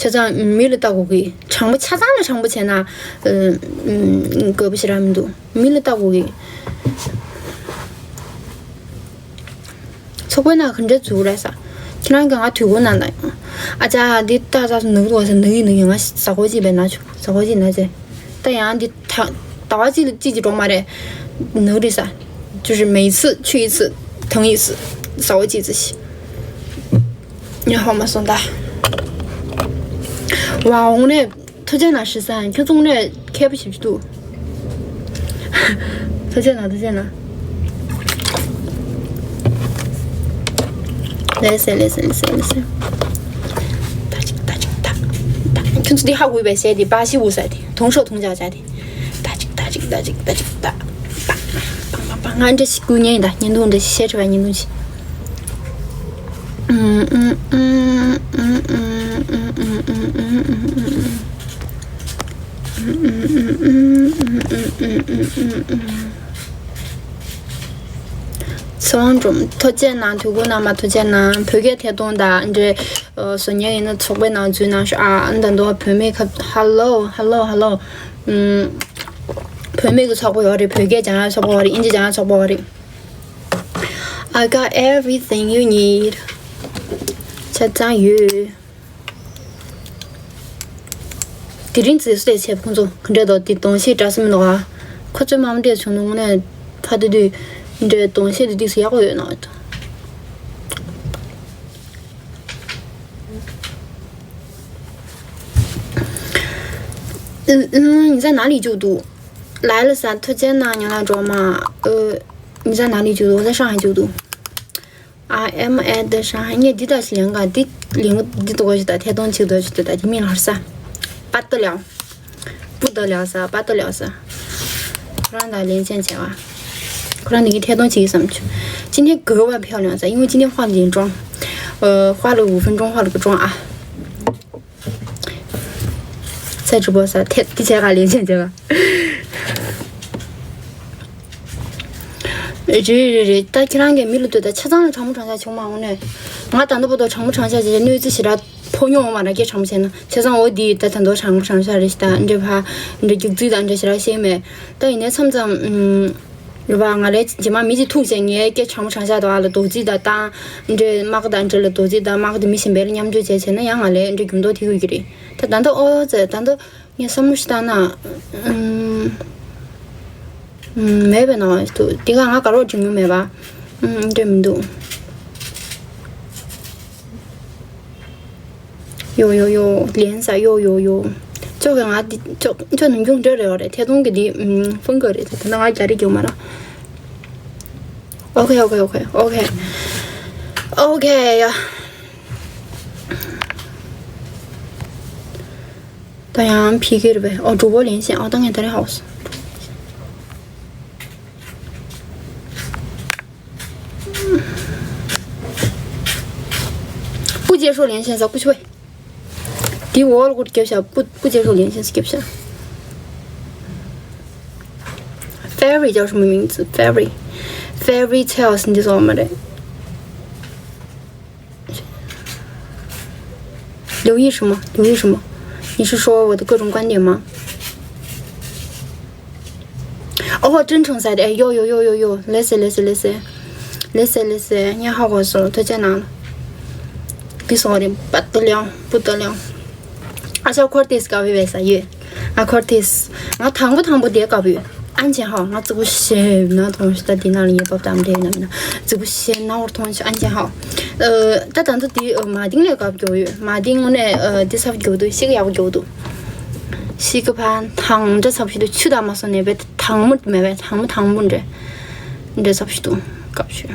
ཆ་ཚང་མི་ལ་ལྟ་དགོས་ཀྱི། དྲང་པོ་ཆ་ཚང་ལ་དྲང་པོ་བྱས་ན། ཨ། ཨ། དགོས་པ་ཞེ་དྲག་མི་འདུག་མི་ལ་ལྟ་དགོས་ཀྱི། ཚོགས་པའི་ནང་ག་འདྲ་འཛུལ་རེད་ཟེར། ཁྱེད་རང་གིས་ང་དུས་འཁོར་ནང་དང་། ཨ་ཅག་འདི་ཏག་ཏག་ནུག་འདུག་ཟེར། ནུག་གི་ནུག་གི། ང་ཟ་ཁོ་ཅིག་བས་ན་ཆུ། ཟ་ཁོ་ཅིག་ན་ཅེ། ད་ཡང་འདི་ད་ཟླ་བ་གཅིག་ལ་གཅིག་ཅིག་འགྲོ་མ་རེད། ནུག་རེད་ཟེར། 就是每次去一次疼一次，少一次。你好吗，宋大？哇，我那 ཐུགས་རྗེ་གནང་ཞུ་ས། ཁྱོད་ཚོ་དངོས་གནས་མཁས་པོ་ཞེ་པོ་ཅིག་འདུག་ཐུགས་རྗེ་གནང་། ཐུགས་རྗེ་གནང་། ལགས་སེ། ལགས་སེ། ལགས་སེ། ལགས་སེ། ད་ཅིག་ད་ཅིག་ད་ད། ཁྱོད་ཚོ་འདི་ཧ་གོ་བས་ཟེར། དེ་པ་ཤི་འུ་ཟེར། དེ་དུང་ཤོག་དུང་ཅག་ཅག་དེ། ད་ཅིག་ད་ཅིག་ད་ཅིག་ད་ཅིག་ད། པ་པ་པ་པ། ང་འདྲ་ཞིག་སྐུ་ཉེ་ཡིན་ད། བརྙན་ཐུང་འདྲ་ཞིག་བཤད་ཁྲི་བ་བརྙན་ཐུང་ཞིག་ཚེ་དབང་སྒྲོལ་མ་ཐུགས་རྗེ་གནང་། དུས་འཁོར་ནང་མ་ཐུགས་རྗེ་གནང་། བོད་སྐད་ཐད་གཏོང་དང་འདྲ་བཟོ་མཁན་ཡིན་ན་ཚོགས་པའི་ནང་འཛུལ་གནང་ཤོག་ཨ། ཨ་ད་དུང་བོད་མི་ཁ། ཧ་ལོ་ཧ་ལོ་ཧ་ལོ། བོད་མི་གི་ཚོགས་པ་ཡོད་རེད། བོད་སྐད་སྦྱང་ཡ་ཚོགས་པ་ཡོད་རེད། ཨིན་ཇི་སྦྱང་ཡ་ཚོགས་པ་ཡོད་རེད། I got everything you need. ཆ་ཚང་ཡོད། དེ་རིང་ཙི་སུ་དེ་བྱས་པ། ཁོང་ཚོ་ག་འདྲས་འདུག་དེ་གདོང་ཤེས་འདྲ་སེ་མི་འདུག་ཨ། ཁོ་ཚོའི་མ་མ་འདྲས་བྱུང་ན་དངོས་གནས་ཕ་དེ་དུས་འདྲས་གདོང་ཤེས་དེ་ཏིག་སེ་ཡག་པོ་ཡོད་ན། ཨུ། ཨུ། 你在哪里就读？来了 ཟེར། ཐུགས་རྗེ་གནང་། ཉ་ལ་སྒྲོལ་མ། ཨུ། 你在哪里就读？我在上海就读。 I am at the Shanghai. ངས་འདི་ལྟ་ཞིག་ལེན་ག་འདི་ལེན་ག་འདི་ལྟ་བ་ཞིག་དང་ཐད་གཏོང་བྱེད་འདོད་ཞིག་འདུག་ད་དེ་མིང་ལ་ཧར་ས། 不得了། 不得了 ཟེར། 不得了 ཟེར། ཁོ་རང་དང་ལེན་ཆེན་བྱས་བ། ཁོ་རང་འདི་གི་ཐད་གཏོང་བྱེད་ཀྱི་བསམ་བྱུང་། 今天格外漂亮 ཟེར། 因为今天化了点妆。呃，化了五分钟，化了个妆啊。 在直播 ས་ཐད་དེ་བྱས་ག་ལེན་ཆེན་བྱས་ག་རེད་རེད་རེད། ད་ཁྱེད་རང་གིས་མི་ལ་ལྟོས། ད་ཆ་ཚང་ལ་དྲང་མོ་དྲང་བཞག་བྱུང་མ་འོང་ནས། ང་ད་ལྟ་བར་དུ་དྲང་མོ་དྲང་བཞག་བྱས་བྱས་གནོད་འཚེ་ཞེ་དྲག་ཕོག་མྱོང་ཡོད་མ་རེད། སྐད་དྲང་མོ་བྱས་ན། བྱས་ཙང་འོ་འདི་ད་ད་དུང་དྲང་མོ་དྲང་བཞག་རེད་ཤག་ད་འདྲ་ཕ་འདྲ་རྒྱུག་རྩིས་དང་འདྲ་ཞེ་དྲག་ཤེས་མེད། ད་ཡིན་ནའི་མཚམས་མཚམས་ཨུམ། རེད་པ། ང་ལས་རྗེས་མ་མི་གཅིག་ཐུག་བྱས་ངའི་སྐད་དྲང་མོ་དྲང་བཞག་དང་ཨ་ལ་རྡོག་རྫིས་དང་བཏང་། འདྲ་དམག་དང་འདྲ་ལ་རྡོག་རྫིས་དང་དམག་དེ་མི་གཞན་པ་ལ་མཉམ་སྤྱོད་བྱས་བྱས་ན་ཡང་ང་ལས་འདྲ་འགྱུར་ལྡོག་ཐེབས་ཡོད་ཀྱི་རེད། ད་ད་ལྟ་ཨོ་ཙེ་ད་ལྟ། ངས་བསམ་བློ་ཞིག་བཏང་ན། ཨུམ། ཨུམ། མེད་པའི་སྣང་བ་ཞིག་འདུག་དེ་ག་ང་དགའ་རོགས་འགྲིག་མྱོང་མེད་པ། ཨུམ། འདྲ་མི་འདུག་ཡོ་ཡོ་ཡོ། ལན་ས། ཡོ་ཡོ་ཡོ། ཅོག་གི་ང་འདི་ཅོག་ཅོག་ནམ་རྒྱུན་འདྲ་རེད་བ་རེད། ཐད་གཏོང་གི་འདི་ཨུམ། ཕུང་གི་རེད། ད་ལྟ་ང་རྒྱ་རིགས་ཡོད་མ་ར། ཨོ་ཁེ་ཨོ་ཁེ་ཨོ་ཁེ་ཨོ་ཁེ་ཨོ་ཁེ་ཡ། ད་ཡང་ཕི་གེ་རེད་པས། ཨོ་གྲོགས་པོ་ལེན་ཤེས། ཨོ་ད་ངས་ད་རེས་ཧའོ་སི། 不接受连线 ཟེར་ཀུ་ཆུ་བས། དེའི་འོག་ལ་ཀུ་རྒྱབ་ཤག 不不接受连线 ཟེར་རྒྱབ་ཤག Fairy 叫什么名字？Fairy，Fairy Tales འདི་ཚོ་མ་རེད། 留意什么？留意什么？你是说我的各种观点吗？哦，真诚赛的，哎，有有有有有，来噻来噻来噻。ལེ་སེ་ལེ་སེ་ཉ་ཧ་གོ་སོ་ཐོ་ཅེ་ནང་། འདི་སོང་རེ་པ་ཏི་ལིའང་པུ་ཏི་ལིའང་། ཨ་ཤ་ཁོར་ཏེས་ག་བེ་བེ་ས་ཡོད། ཨ་ཁོར་ཏེས། ང་དང་པོ་དང་པོ་དེ་ག་བེ། ཨན་ཅན་ཧའོ། ང་ཙི་གུ་ཤེ་ན་ཐོང་ཤི་ད་དེ་ནང་ལ་ཡེ་བབ་དམ་དེ་ན་མིན་ན་ཙི་གུ་ཤེ་ན་འོར་ཐོང་ཤི་ཨན་ཅན་ཧའོ། ད་ད་ཚོ་དེ་མ་ཏིང་ལས་ག་བེ་གྱོ་ཡོད། མ་ཏིང་ངོ་ནས་དེ་ཚབ་གྱོ་འདུག་ཤི་གི་ཡག་གྱོ་འདུག་ཤི་གི་ཕན་ཐང་འདྲ་ཚབ་ཤི་འདུག་ཆུ་དང་མ་སོ་ནས་བེ་དང་མོ་མེད་བེ་དང་མོ་དང་མོ་འདྲ་འདྲ་ཚབ་ཤི་འདུག་ག་བེ་ཤི།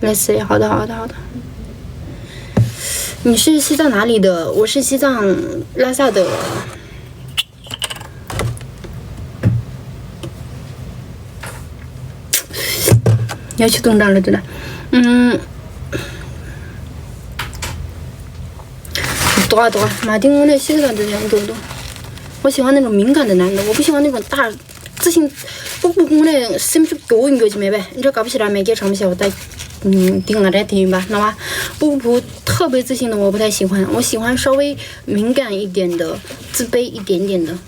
类似，好的，好的，好的。你是西藏哪里的？我是西藏拉萨的。要去东藏了，真的。嗯。多啊多啊，马丁，我那西藏的人多多。我喜欢那种敏感的男的，我不喜欢那种大 自信 སྤུ་སྤུ་དངོས་གནས་སེམས་ཤུགས་མགྱོགས་མགྱོགས་ཅིག་མེད་པས། འདྲ་དགའ་པོ་ཞེ་དྲག་མེད་ཀྱི་གྲངས་ཤེས་པ་ད། འདི་ང་རའི་དེ་ཡིན་པ་ན་བ། སྤུ་སྤུ་特别自信的我不太喜欢，我喜欢稍微敏感一点的，自卑一点点的。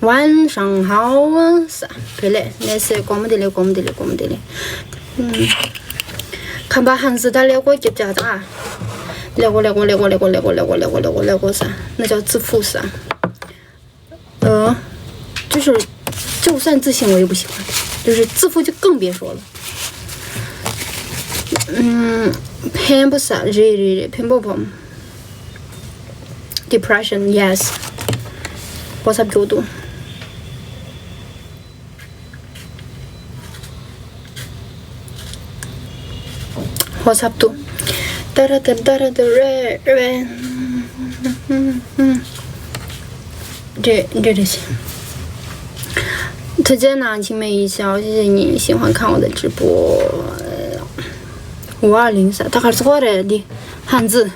晚上好啊，ས་བེ་ལེ་ནས་སེ་ཀོ་མོ་དེ་ལེ་ཀོ་མོ་དེ་ལེ་ཀོ་མོ་དེ་ལེ། ཁམས་པ་ཧན་སི་ད་ལེ་ཀོ་ཀྱབ་ཀྱ་ད། ལེ་ཀོ་ལེ་ཀོ་ལེ་ཀོ་ལེ་ཀོ་ལེ་ཀོ་ལེ་ཀོ་ལེ་ཀོ་ལེ་ཀོ་ལེ་ཀོ་ས། 那叫自负 ས། 呃，就是就算自信我也不喜欢，就是自负就更别说了。嗯，ཕན་པོ་ས་རེད་རེད་རེད་ཕན་པོ་བམ། Depression, yes. 我才不读。 ཧོ་སབ་ཏུ། ཏ་ར་ཏ་ཏ་ར་ཏ་རེ་རེ། འདྲེ་འདྲེ་རེ་ཞིག་ཐུགས་རྗེ་གནང་འཆི་མེད་ཡིད་བཞིན་ཤོག་ཞེས་ཉིན་ཞིང་ཧོན་ཁང་འོག་ཏུ་ཁྲིད་པོ། ཝ་ལིང་ས་ད་གར་སོག་རེད་འདི་ཧན་ཙི།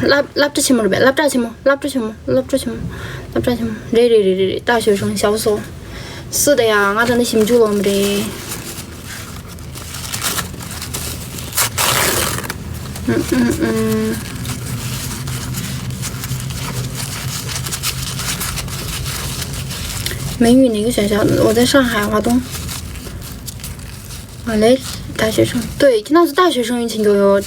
སློབ་སློབ་གྲྭ་ཆེན་མོ་རེད་པས། སློབ་གྲྭ་ཆེན་མོ་སློབ་གྲྭ་ཆེན་མོ་སློབ་གྲྭ་ཆེན་མོ་སློབ་གྲྭ་ཆེན་མོ་རེད་རེད་རེད་རེད་རེད། ད་ཞོ་ཤོང་ཞའོ་སོ། སུ་ད་ཡ་ང་ད་ནི་ཞིབ་འཇུག་ལོམ་རེད། ཨུམ་ཨུམ་ཨུམ། 美语哪个学校？我在上海华东。 ང་ལས་大学生། 对，ཁྱེད་རང་ཚོ་大学生 ཡིན་ཕྱིན་འགྱོ་ཡོད།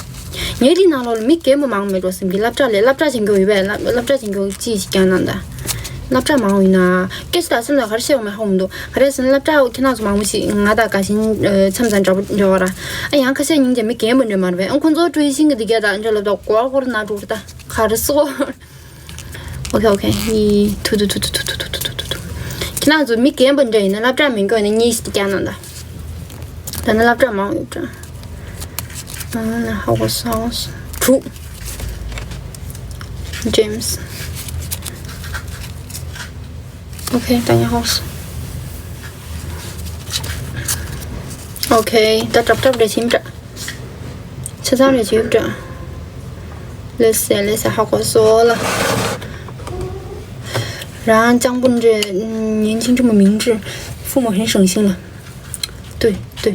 ངའི་རིགས་ནང་ལོགས་ལ་མི་རྒན་པོ་མང་མེད་འགྲོ་སེམས་ཀྱི་སློབ་གྲྭ་ལས་སློབ་གྲྭ་ཆེན་པོ་ཡོད་པས། སློབ་སློབ་གྲྭ་ཆེན་པོ་ཅི་ཞིག་ཀྱང་ནང་ད། སློབ་གྲྭ་མང་བོ་ཡིན་ན། སྐད་ཆ་དག་སེམས་ལ་ག་རེ་བཤད་འོང་མེད་ཧ་གོ་མི་འདུག་ག་རེ་ཟེར་ན་སློབ་གྲྭ་ཁྱེད་རང་ཚོ་མང་པོ་ཞིག་ང་དང་དགའ་ཞེན་མཚམས་མཚམས་འདྲ་པོ་འདྲ་བ་ར། ཨ་ཡང་ཁ་ཤས་ཉིན་གྱི་མི་རྒན་པོ་འདྲ་མ་རེད་པས། ཨ་ཁོང་ཚོ་ཀྲུའུ་ཤིང་གི་འདི་ག་དང་འདྲ་ལབ་ད་གོ་གོར་ན་འགྲོ་གི་ད་ག་རེ་སོ། ཨོ་ཁེ་ཨོ་ཁེ། ཡི་ཐུ་ཐུ། ཁྱེད་རང་ཚོ་མི་རྒན་པོ་འདྲ་ཡིན་ན་སློབ་གྲྭ་མི་འགྱོ་ནས་གཉིས་ཤིག་བསྐྱལ་གནང་ད། ད་ནི་སློབ་གྲྭ་མང་ཡོད་འདྲ། ཨ་ཧ་གོ་སོང་། དྲུག James. ཨོ་ཁེ། ད་ནི་ཧ་གོ་སོང་། ཨོ་ཁེ། ད་གྲབ་གྲབ་རེ་བྱིན་འདྲ། ཆ་ཚང་རེ་བྱེད་འདྲ། ལེ་སེ་ལེ་སེ་ཧ་གོ་སོ་ལ། 然后讲不准，年轻这么明智，父母很省心了。对对。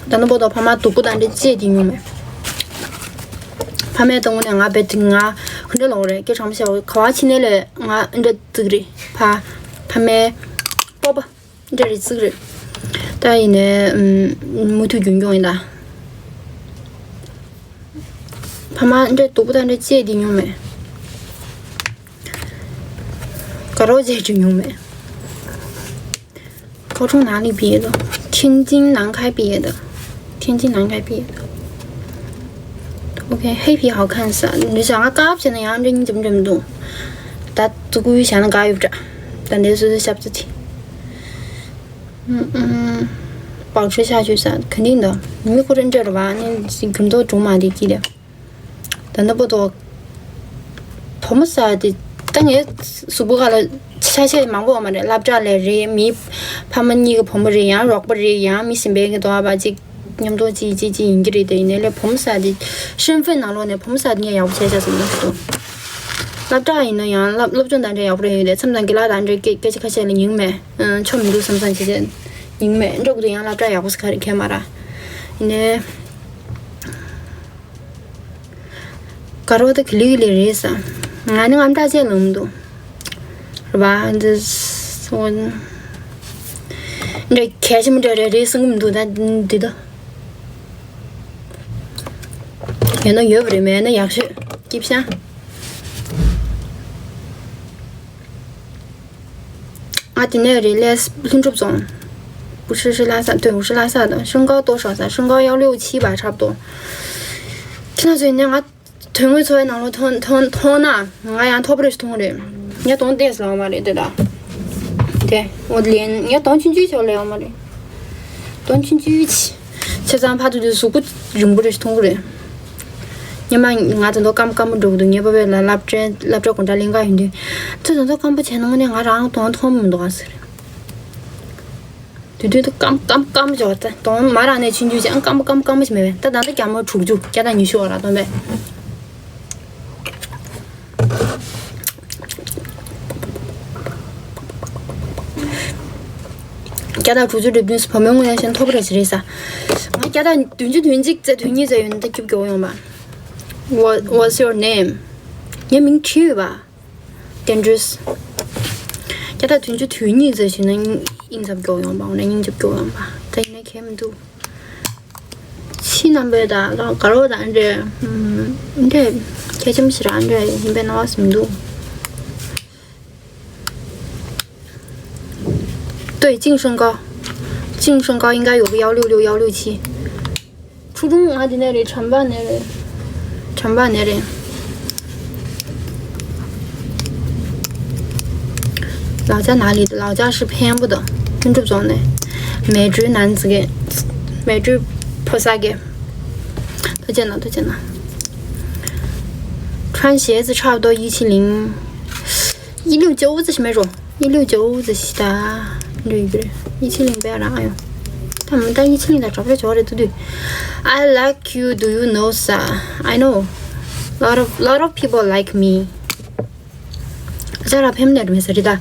ད་ནི་བོ་དང་ཕ་མ་སྡུག་པོ་དང་འདྲ་བྱས་ཀྱི་མྱོང་མེད། ཕ་མས་གཏོང་ནས་ང་བེད་ང་ཁུ་འདྲ་ལོག་རེད། སྐད་གྲང་མོ་བཤད་ག་བ་ཕྱི་ནས་ལས་ང་འདྲ་བརྩིགས་རེད། ཕ་ཕ་མའི་སྤོབས་པ། འདྲ་རེ་བརྩིགས་རེད། ད་ཡིན་ནའི་མུ་མཐུད་རྒྱུན་སྐྱོང་ཡིན་ད། ཕ་མ་འདྲ་སྡུག་པོ་དང་འདྲ་བྱས་ཀྱི་མྱོང་མེད། 高中结束 མྱོང་མེད། 高中哪里毕业的？天津南开毕业的。天津南开毕业的。OK，黑皮好看啥？你想要高皮呢？然后这你怎么怎么动？ད་ཙུ་གུ་བྱས་ན་དགའ་ཡོད་འདྲ། ད་འདི་སུ་སུ་ཞབས་ཙི་ཐི། ཨུམ་ཨུམ། 保持下去 ས་肯定的。མི་ཁོ་རང་འདྲ་ར་བ་ནི་འགྱུར་ལྡོག་འགྲོ་མ་བསྡད་ཀྱི་ལ། ད་ནི་པོ་ཏོ། བུ་མོ་ས་དེ་ད་ངའི་གཟུགས་པོ་ཁ་ལ་ཆ་ཤས་མང་པོ་ཡོད་མ་རེད། སློབ་གྲྭ་ལས་རེད། མི་ཕ་མ་གཉིས་ཀྱི་བུ་མོ་རེད། ཡང་རོགས་པ་རེད། ཡང་མི་གཞན་པའི་གི་དོ་བ་ཅིག་མཉམ་དུ་ཅིག་ཅིག་ཅིག་ཡིན་གྱི་རེད། དེ་ཡིན་ནའི་ལས་བུ་མོ་ས་དེ་ཤན་ཧྥེན་ནང་ལོགས་ནས་བུ་མོ་ས་དེ་ངས་ཡག་པོ་བྱས་བྱས་སོང་ན་ཞུ། སློབ་གྲྭ་ཡིན་ན་ཡང་སློབ་སློབ་སྦྱོང་དང་འབྲེལ་ཡག་པོ་རེད་ཡོད་དེ། མཚམས་དང་དགེ་ལགས་དང་འབྲེལ་སྐད་སྐད་ཆ་ཁ་ཤས་ལ་ཉན་མེད། ཆོ་མི་འདུག་བསམ་བསམ་བྱས་བྱས་ཉན་མེད། འགྲོ་དགོས་དུས་ཡང་སློབ་གྲྭ་ཡག་པོ་ཟེར་ག་རེ་མཁན་མ་ར། ཡིན་ནའི། དགའ་རོགས་དེ་གི་ལི་གི་ལི་རེད་ས། ང་ནི་ངམ་སྐྲག་ཅན་ལོང་མི་འདུག་རེད་པ། འདི་འདྲ་གལ་ཆེན་པོ་འདྲ་རེད་རེད་བསམ་གྱི་མི་འདུག་ད་འདི་ད་ཡོད་ན་ཡོད་པ་རེད། མེད་ན་ཡག་ཤོས་སྐྱིད་ཤང་། ང་དེ་ནས་རེད་ལས་ལྷུན་གྲུབ་རྫོང་། 不是拉萨，对，不是拉萨的，身高多少噻？身高一六七吧，差不多。 ཁྱེད་རང་ཚོས་ནས་ང་དོན་དངོས་འཚོ་བའི་ནང་ལོགས་མཐོང་མཐོང་མཐོང་ན་ང་ཡང་མཐོ་པོ་རེ་ཞིག་མཐོང་རེད། ངས་གདོང་ཏོག་ཙམ་ལ་ཡོང་བ་རེད་དེ་ད། དེ་འོ་ལན་ངས་གདོང་ཆུང་ཆུང་ཞིག་ལ་ཡོང་བ་རེད། གདོང་ཆུང་ཆུང་ཆེ། བྱས་ཙང་ཕར་ཚུར་དུ་གཟུགས་པོ་རིང་པོ་རེ་ཞིག་མཐོང་གི་རེད། ཉི་མ་ང་ད་དུང་སྐམ་སྐམ་པོ་འགྲོ་གི་འདུག་ངའི་པ་ཕས་ལ་སློབ་གྲྭའི་སློབ་གྲྭའི་དགོང་དག་ལེན་ག་ཡོང་དུས། ཁྱོད་ད་དུང་སྐམ་པོ་བྱས་ན་དངོས་གནས་ང་རང་གདོང་མཐོང་མི་འདུག་ཨ་ཟེར། དུས་དུས་དུ་སྐམ་སྐམ་སྐམ་བྱས་པ་ད་གདོང་མ་རང་ནས་ཆུང་ཆུང་བྱས་སྐམ་པོ་སྐམ་པོ་སྐམ་པོ་ཞིག་མེད་པས། ད་ད་ལྟ་རྒྱ་མ་དྲུག་ཅུ་བརྒྱ་དང་ཉི་ཤུ་བ་ར་སྟོན་པས། བརྒྱ་དང་དྲུག་ཅུ་རེ་བདུན་སུ་བུ་མོའི་ངོས་ནས་བཤད་ན་མཐོ་པོ་རེ་ཞིག་རེད་ས། ང་བརྒྱ་དང་བདུན་ཅུ་དོན་གཅིག་ཙེ་དོན་གཉིས་ཙེ་ཡོད་ན་ད་སྐྱིད་པོ་ཡོང་པ། What, what's your name? ངའི་མིང་ཁྲི་ཡོད་པ། དེ་འདྲས། བརྒྱ་དང་བདུན་ཅུ་དོན་གཉིས་ཙམ་ཞིག་ན་ཨིན་ཙམ་མགྱོགས་ཡོང་བ། འོ་ན་སྙིང་རྗེ་མགྱོགས་ཡོང་བ། ད་ཡིན་ན་གལ་མི་འདུག་ཕྱི་རྣམ་པའི་དང་དགའ་རོགས་དང་འདྲ། འདྲ་གལ་ཆེན་པོ་ཞིག་རང་འདྲ་ཡིན་པའི་སྣང་བ་ཟིན་འདུག 对，净身高，净身高应该有个一六六、一六七。 初中 ང་འདི་ནས་རེད། 浐མ་པ་ནས་རེད། 浐མ་པ་ནས་རེད། 老家哪里的？老家是 འཕན་པོ་དང་ལྷུན་གྲུབ་རྫོང་ནས། 美洲男子给，美洲 ཕོ་གསར་གྱི། ཐུགས་རྗེ་གནང་། ཐུགས་རྗེ་གནང་། 穿鞋子差不多一七零。 一六九 ཙམ་ཞིག་མེད་རོ། 一六九 ཙམ་ཞིག་ད། འདྲ་ཡོད་རེད། 一七零 པས་རང་ཨ་ཡོང་། ད་མི་ད་一七零 ད་གྲོགས་པོ་ཅོག་རེད་འདུག་དུས། I like you, do you know ས། I know. Lot of, lot of people like me. ཨ་ཅག་ར་ཕེམ་ནས་རེད་མེད་ས་རེད་ད།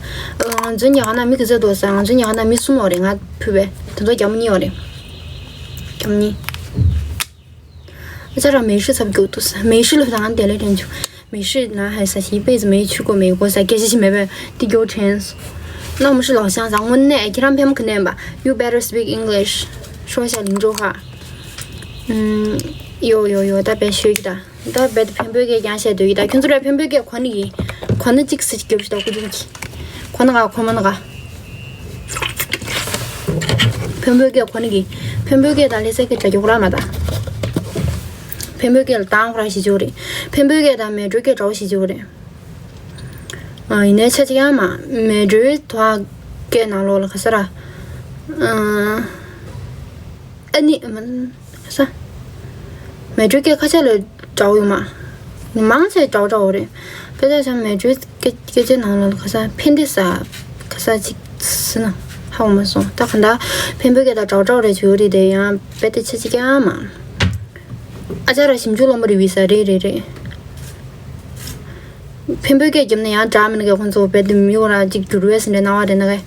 ང་ཚོའི་ཉལ་ཁང་ན་མི་ག་ཚོད་འདུག་ས། ང་ཚོའི་ཉལ་ཁང་ན་མི་གསུམ་ཡོད་རེད། ང་ཕུད་པས་དེ་ཚོ་རྒྱ་མོ་གཉིས་ཡོད་རེད། རྒྱ་མོ་གཉིས། 这让美式差不多都是，美式了当然点了点酒，美式男孩子一辈子没去过美国，啥感觉是没办法，第九 chance。那我们是老乡，咱们那也让他们肯定吧。You better speak English，说一下林州话。嗯，有有有，大别学一点。 ད་རྦད་དེ་འཕན་པོའི་སྐད་ཀྱང་བཤད་འདོད་ཀྱི། ད་ཁྱོད་ཚོ་ར་འཕན་པོའི་སྐད་གོ་ནི་གི། གོ་ན་གཅིག་ཟེར་རྒྱབ་ཤི་ད་ཀུ་ཅུང་གི། གོ་ན་ག་གོ་མ་ན་ག། འཕན་པོའི་སྐད་གོ་ནི་གི། འཕན་པོའི་སྐད་དང་ལྷ་སའི་སྐད་འདྲ་རྒྱུ་ར་མ་ད། འཕན་པོའི་སྐད་ལ་དང་ཁོ་ར་ཞིག་འཇུག་རེད། འཕན་པོའི་སྐད་དང་མལ་གྲོའི་སྐད་འདྲ་བོ་ཞིག་འཇུག་རེད། ཨ་ཡིན་ནའི་ཆ་གཅིག་ཡང་མ། མལ་གྲོའི་དོ་སྐད་ནང་ལོགས་ལ་ག་ས་ར། ཨ་ཨ་ནི་ཨ་མ། ས། མལ་གྲོའི་སྐད་ཁ་ཤས་ལ་འདྲ་བོ་ཡོད་མ། མང་ཆེ་འདྲ་བོ་འདྲ་བོ་རེད། དཔེ་ཆ་བཞག་མལ་གྲོའི་སྐད་སྐད་ཆའི་ནང་ལ་ག་ས་ཕན་བདེ་ས། ག་ས་ཅིག་ཟེར་ན་ཧ་གོ་མ་སོང་། ད་ག་འདྲ་འཕན་པོའི་སྐད་དང་འདྲ་བོ་འདྲ་བོ་རེ་བྱུང་ཡོད་རེད་དེ་ཡང་རྦད་དེ་ཆ་གཅིག་ཡང་མ། ཨ་ཅག་ར་ཞིབ་འཇུག་སློབ་མ་རེད་བི་ས་རེད་རེད་རེད། འཕན་པོའི་སྐད་རྒྱབ་ན་ཡང་འདྲ་མིན་གྱི་ཁོང་ཚོ་རྦད་དེ་མི་འོ་ར་ཅིག་འགྱུར་བས་ཟེར་འདྲའི་སྣང་བ་རེད་ན་གས།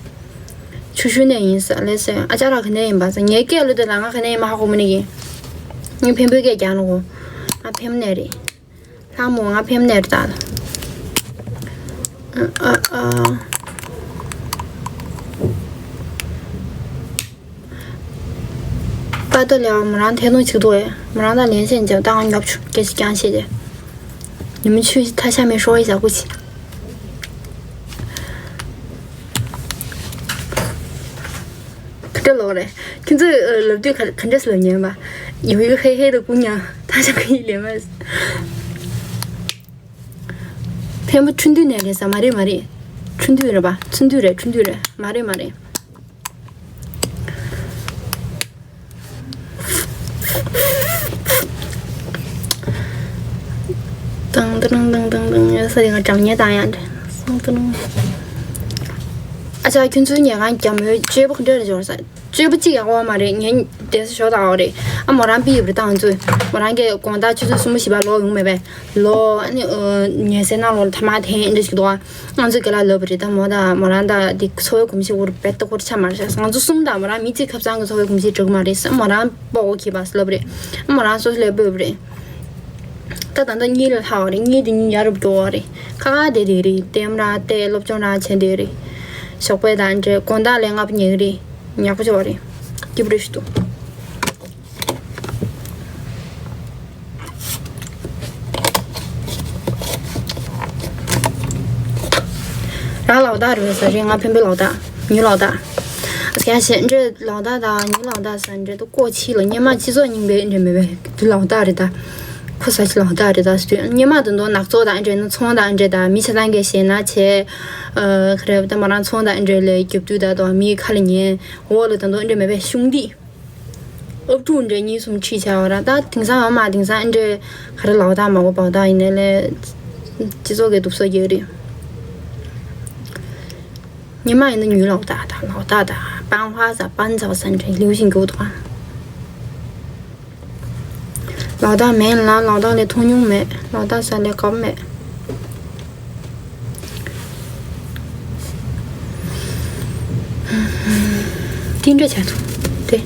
ཆུ་ཤུལ་ནས་ཡིན་ས་ལས་ཟེར། ཨ་ཅག་ར་ག་ནས་ཡིན་པ་ཟེར། ངའི་སྐད་ལོ་དེ་ལ་ང་ག་ནས་ཡིན་མ་ཧ་གོ་མི་ནི་གི། ངས་འཕན་པོའི་སྐད་རྒྱག་ནོ་གོ། ང་འཕན་པོ་ནས་རེད། ལྷ་མོ་ང་འཕན་པོ་ནས་རེད་ད། ཨ་ཨ་ཨ། པ་ཏོ་ལེ་བ་མོ་རང་ཐད་གཏོང་བྱེད་འདུག་ཨེ། མོ་རང་དང་ལེན་ཤེས་ཀྱང་ད་ང་ཉོབ་ཆུ་སྐད་ཅིག་ཀྱང་བཤད་དེ། 你们去他下面说一下，估计。 ག་འདྲ་ལོག་རེད། ཁྱོད་ཚོས་ལབ་དུས་ག་ག་འདྲ་སེ་ལབ་ཉན་པ། 有一个黑黑的姑娘，她像个一脸卖。 འཕན་པོ་ཁྲུན་ཏུའུ་ནས་རེད་ས། མ་རེད་མ་རེད། ཁྲུན་ཏུའུ་རེད་པ། ཚུན་ཏུའུ་རེད། ཁྲུན་ཏུའུ་རེད། མ་རེད་མ་རེད། ཏང་ཏང་ཏང་ཏང་ཏང་། ཡོད་ས་དེ་ང་སྒྲ་སྙན་བཏང་ཡང་འདྲ། སང་ཏང་། ཨ་ཅག་ཁྱོད་ཚོའི་ཉལ་ཁང་རྒྱ་མོའི་སྤྱོད་པ་ག་འདྲ་རེད་འབྱོར་ས། སྤྱོད་པ་གཅིག་ཡག་པོ་མ་རེད། ངས་བསྡད་ས་ཞོག་དང་ཨོ་རེད། ཨ་མོ་རང་པི་ཡོད་རེད་ད་ང་ཚོས། མོ་རང་གིས་དགོང་དག་ཆུ་ཚོད་གསུམ་པ་བཞི་པ་ལོག་ཡོང་མེད་པས། ལོག་ཨ་ནི་ཉལ་སའི་ནང་ལོགས་ལ་ཐ་མག་འཐེན་འདྲ་ཞིག་འདུག་ཨ། ང་ཚོས་ག་ལ་ལབ་པ་རེད། ད་མོ་དང་མོ་རང་དང་དེ་འཚོ་བའི་གོམས་གཤིས་འུར་བེད་ཏོ་འཁོར་ཆ་མ་རེད་ཤག་ང་ཚོ་གསུམ་དང་མོ་རང་མི་གཅིག་ཁ་སང་གི་འཚོ་བའི་གོམས་གཤིས་འགྲིག་གི་མ་རེད་ཟེར། མོ་རང་སྤོ་བོ་གིས་པ་ལབ་པ་རེད། མོ་རང་སོ་སོ་ལས་སྤོས་པ་རེད། ད་ད་ལྟ་གཉིད་ལ་ལྷག་པ་རེད། གཉིད་དེ་གཉིད་ཡ་རབས་སྐྱོ་བ་རེད། ཁ་ཁ་བསྡད་བསྡད་རེད། ལྟད་མོ་ར་བལྟས། སློབ་སྦྱོང་ར་བྱས་བསྡད་རེད། ཞོགས་པ་དང་འདྲ་དགོང་དག་ལས་སྔ་པོ་ཉལ་གི་རེད། ཡག་པོ་བྱས་པ་རེད། སྐྱིད་པོ་རེད་ཞུ་འདུག་རང་ལག་རྟགས་རེད་ཟེར་རེད། ང་ཕན་པའི་ལག་རྟགས། ཉོའི་ལག་རྟགས། ཨ་ཁྱེད་ཞེ་འདྲ་ལག་རྟགས་དང་ཉོའི་ལག་རྟགས་ཟེར་འདྲ་དུ་ཀོ་ཕྱི་ལ་སྙེ་མ་སྤྱི་ཚོགས་རྙིང་པའི་འདྲ་མེད་པས་དུ་ལག་རྟགས་རེད་ད། ཁོ་ས་ཕྱི་ལག་རྟགས་རེད་ད་ཟེར་དུས་སྙེ་མ་དུ་འདོ་ནག་ཚོགས་དང་འདྲ་ན་ཚོང་དང་འདྲ་ད་མི་ཆ་ཚང་གི་ཞེ་ན་ཆེ། ཨ་ཁ་རེ་ད་མ་རང་ཚོང་དང་འདྲ་ལས་རྒྱབ་དུས་ད་དོ་མི་ཁ་ལ་ཉན་འོག་ལ་དུ་འདོ་འདྲ་མེད་པས་གཞུང་འདི། ཨབ་ཕྲུག་འདྲ་གཉིས་གསུམ་ཁྲིད་བྱས་བ་ར་ད་དེང་སང་ཨ་མ་དེང་སང་ཨ་འདྲ་ག་རེ་ལའོ་ད་མ་གོ་བའོ་ད་ཡིན་ནའི་ལས་སྤྱི་ཚོགས་ཀྱི་སྡུག་ས་རྒྱག་རེད། ཉི་མ་ཡིན་ན་ཉུལ་ལའོ་ད་ད་ལའོ་ད་ད་པང་ཧྭ་ཟ་པན་ཟ་བ་ཟ་འདྲ་ལིའུ་ཞིང་གི་འུ་ཐོག་ལའོ་ད་མེད་ལ་ལའོ་ད་ལས་མཐོང་མྱོང་མེད། ལའོ་ད་ཟ་ལས་དགའ་པོ་མེད། དེ་འདྲ་བྱ་ཐུབ་དེ།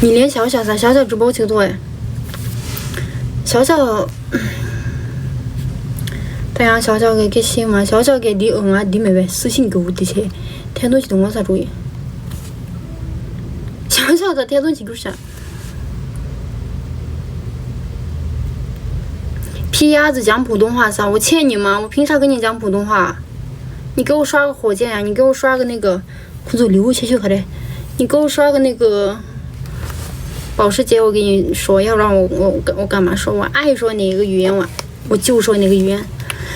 ཉིན་ལན་ཞའོ་ཞའོ་ཟ་ཞའོ་ཞའོ་直播ཚིག་ཐོག་ཨེ། ཞའོ་ཞའོ། ད་ཡང་ཞའོ་ཞའོ་གི་སྐད་ཤེས་མ་ཞའོ་ཞའོ་གི་འདི་ཨོ་ང་འདི་མེད་པས་སུ་ཤིང་གི་འུ་འདི་བྱས་ཐལ་ཐོང་ཞིག་ཏུ་ངོ་ཚ་འགྲོ་ཡིན། ཞའོ་ཞའོ་ད་ཐལ་ཐོང་ཞིག་གྱུར་ཤག พี่鸭子讲普通话啥？我欠你吗？我凭啥跟你讲普通话？你给我刷个火箭呀！你给我刷个那个， ཁོ་ཚོ་礼物ཆེ་ཤོས་ག་རེ། 你给我刷个那个保时捷，我给你说，要不然我我我干嘛说？我爱说哪个语言，我我就说哪个语言。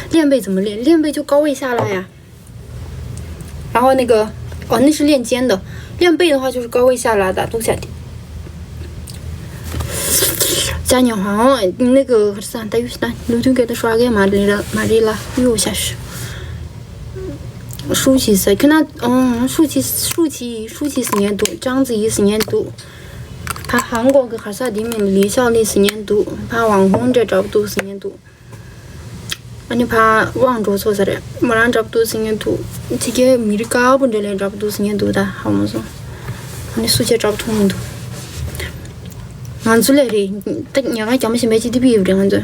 练背怎么练？练背就高位下拉呀。 然后那个，哦，那是练肩的，练背的话就是高位下拉的，都下去。加牛黄，那个啥，大约是那，刘军给他刷个马里拉，马里拉，又下去。舒淇是，看他，嗯，舒淇，舒淇，舒淇是年度，章子怡是年度，他韩国个哈萨迪面李孝利是年度，他网红这找不到是年度。 ཨ་ནི་ཕ་དབང་འགྲོ་ཚོ་ས་རེད། མོ་རང་འདྲ་པོ་འདུག་ཟེར་མཁན་འདུག་ཕྱི་རྒྱལ་མི་རིགས་དཀར་པོ་འདྲ་ལས་འདྲ་པོ་འདུག་ཟེར་མཁན་འདུག་ད་ཧ་མ་སོང་། ཨ་ནི་སུ་བྱས་འདྲ་པོ་མཐོང་མི་འདུག་ང་ཚོ་ལས་རེད། ད་ཉལ་ཁང་རྒྱ་མ་ཞིག་མེད་ཅི་ཏི་པི་ཡོད་རེད་ང་ཚོ།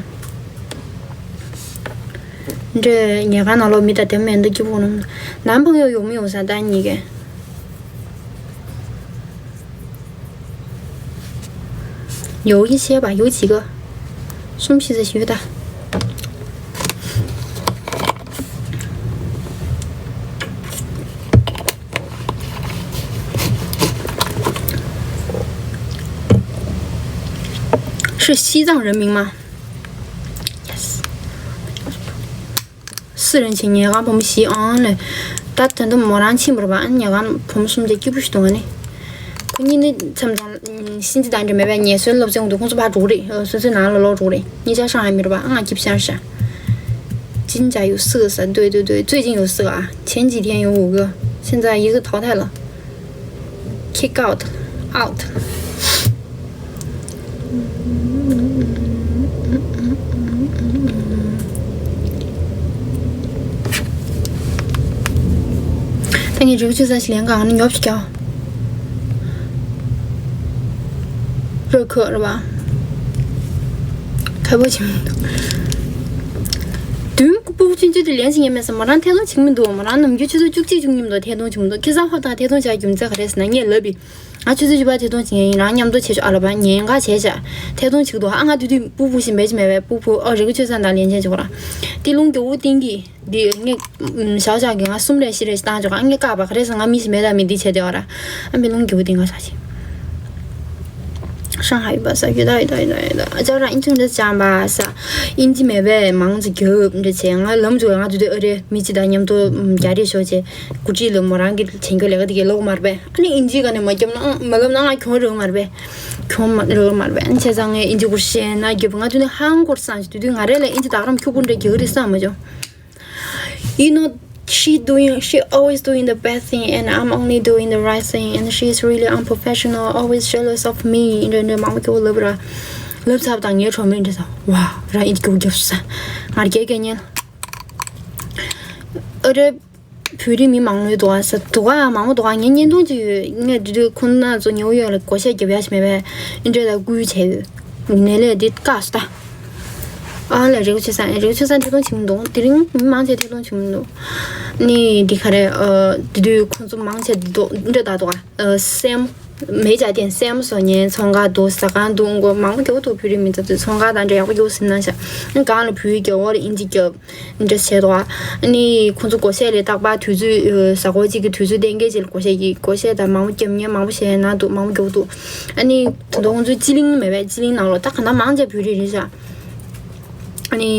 འདྲ་ཉལ་ཁང་ནང་ལོགས་མི་དང་དེ་མེད་འདུག་སྐྱིད་པོ་ནམ། ནམ་ཕང་ཡོད་ཡོང་མི་ཡོང་ས་ད་གཉིས་ཀས། 有一些吧，有几个。 གསུམ་བཞི་ཙམ་ཞིག་ཡོད་ད། 是西藏人民吗？ Yes。 私人ཆེད་ཉལ་ཁང་བུ་མོ་བཞི་ཨང་ལས། ད་དོན་དུ་མོ་རང་ཕྱིན་པ་རེད་པ། ཨ་ཉལ་ཁང་བུ་མོ་གསུམ་དེ་སྐྱིད་པོ་ཞིག་འདུག་ཨ་ནི། ཁོ་གཉིས་ནི་མཚམས་མཚམས་ཤིན་ཅི་དང་འདྲ་མེད་པའི་ངལ་གསོའི་སློབ་ཚན་འདུག་ཁོང་ཚོ་ཕར་འགྲོ་གི་རེད། སོ་སོའི་ནང་ལ་ལོག་འགྲོ་གི་རེད། གཉིས་ཆ་ཧྲང་ཧའེ་མི་རེད་པ། ཨ་ང་སྐྱིད་པོ་ཤར་ཤག 真假有四个三，对对对，最近有四个啊，前几天有五个，现在一个淘汰了。 Kick out, out. ད་ངས་རིག་ཆུ་ས་ཞིག་ལེན་གང་ནས་ཉོབ་ཞིག་རྒྱག་རོ་ཁོ་ར་བ། ཁ་བོ་ཆེ་མི་འདུག་བདུན་ཕྲུ་གུ་ཆུང་ཆུང་དེ་ལེན་ཞིག་ངས་མེད་ས། མོ་རང་ཐད་གཏོང་བྱེད་མི་འདུག་མོ་རང་ནམ་རྒྱུན་ཆུ་ཚོད་བཅུ་གཅིག་བཅུ་གཉིས་མི་འདུག་ཐད་གཏོང་བྱེད་མི་འདུག་ཁ་སང་ཧོ་ཐང་ཐད་གཏོང་བྱ་རྒྱུ་མཚན་ག་རེ་ཟེར་ན་ངས་ལབ་པའི། ང་ཆུ་ཚོད་བཅུ་པ་ཐད་གཏོང་བྱེད་ཡིན། རང་མཉམ་དུ་བྱེད་ཆོག་ཨ་ལ་བ་ཉེན་ཁ་བྱས་བྱ། ཐད་གཏོང་བྱེད་འདུག་ཨ་ང་དུས་དུས་ཕྲུ་གུ་ཞིག་མེད་ཅི་མེད་པའི་ཕྲུ་གུ་ཨ་རིག་ཆོས་ཚང་དང་ལེན་ཆེན་ཆོག་ར། ཏི་ལུང་གི་འུ་ཏིང་གི་འདི་ངས་ཞའོ་ཞའོ་གི་ང་གསུམ་རེ་བཞི་རེ་ཞིག་བཏང་ཆོག་ཨ་ངས་བཀག་པ་ག་རེ་ཟེར་ང་མི་ཞིག་མེད་ད་མི་འདི་བྱས་བསྡད་པ་ར། ཨ་མི་ལུང་གི་འུ་ཏིང་ང་ས་ཞིག 上海语吧，啥语的语的语的语的，叫啥印度的讲吧，啥印度没呗，忙着狗，你这钱，俺冷着，俺就对，呃，没记得，你们都，嗯，家里小姐，估计了，没人给钱给那个的给老嘛呗，俺印度个呢嘛，叫那，没那那穷人嘛呗，穷嘛人嘛呗，俺现在俺印度不是那给不，俺就那韩国上去，对对，俺这来印度大人去不这给的啥嘛就。 You know, she doing, she always doing the bad thing, and I'm only doing the right thing, and she's really unprofessional, always jealous of me. འདྲ་འདྲ་མང་པོ་ལབ་ར། ལབ་ཚར་དང་ངའི་གྲོགས་མོས་འདྲ་ས། ཝ། ར་ཨིན་ཇི་རྒྱབ་ས། ང་རྒྱལ་སྐད་ཉན། ཨ་རེ། བོད་རིགས་མི་མང་པོ་འདུག་ཨ་ས་འདུག་ཨ། མང་པོ་འདུག་ཨ། ངས་བརྙན་ཐུང་ཅིག་ཡོད། ངས་དེ་དུས་ཁོང་རྣམ་ཚོ་ཉེའུ་ཡོག་ལ་བགོ་བཤའ་རྒྱབ་ཡ་ཞིག་མེད་པས། ཨིན་འདྲ་ལ་བསྐུལ་བྱས་ཡོད། ངས་ལས་འདི་བཀག་སོང་ད། ཨ་ལ་རེ་བ་ཆེ་ས་རེ་བ་ཆེ་ས་ཐད་གཏོང་བྱེད་མི་འདུག་དེ་རིང་མི་མང་ཆེ་ཐད་གཏོང་བྱེད་མི་འདུག་ནི་འདི་ག་རེ། ཨ་དེ་དུས་ཁོང་ཚོ་མང་ཆེ་འདུག་འདྲ་ད་འདུག་ཨ། སེམས། མེ་ཇ་ཏན་སེམས་སོ་ཉན་ཚོང་ཁང་འདུག་ཟ་ཁང་འདུག་མགོ་མང་པོ་རྒྱག་འདུག་བོད་རིགས་མི་ཚོ་ཚོང་ཁང་དང་འདྲ་ཡག་པོ་རྒྱག་ཟིན་ན་ཤ། གང་ལ་བོད་ཡིག་རྒྱག་འོ་ལ་ཨིན་ཇི་རྒྱབ། འདྲ་བྱས་འདུག་ཨ་ནི་ཁོང་ཚོ་བགོ་བཤའ་ལས་རྟག་པར་དུས་ཚོད་ཨ་གཟའ་འཁོར་གཅིག་གི་དུས་ཚོད་གཏན་འཁེལ་ཅིག་ལ་བགོ་བཤའ་གི་བགོ་བཤའ་དང་མང་པོ་རྒྱབ་མཁན་མང་པོ་བཤད་ན་འདུག་མང་པོ་རྒྱག་འདུག་ཨ་ནི་ད་དུང་ཁོང་ཚོའི་སྤྱི་གླིང་མེད་པས་སྤྱི་གླིང་ནང་ལོགས་ད་ག་ན་མང་ཆེ་བོད་རིགས་རེད་ཤག་ཨ་ནི་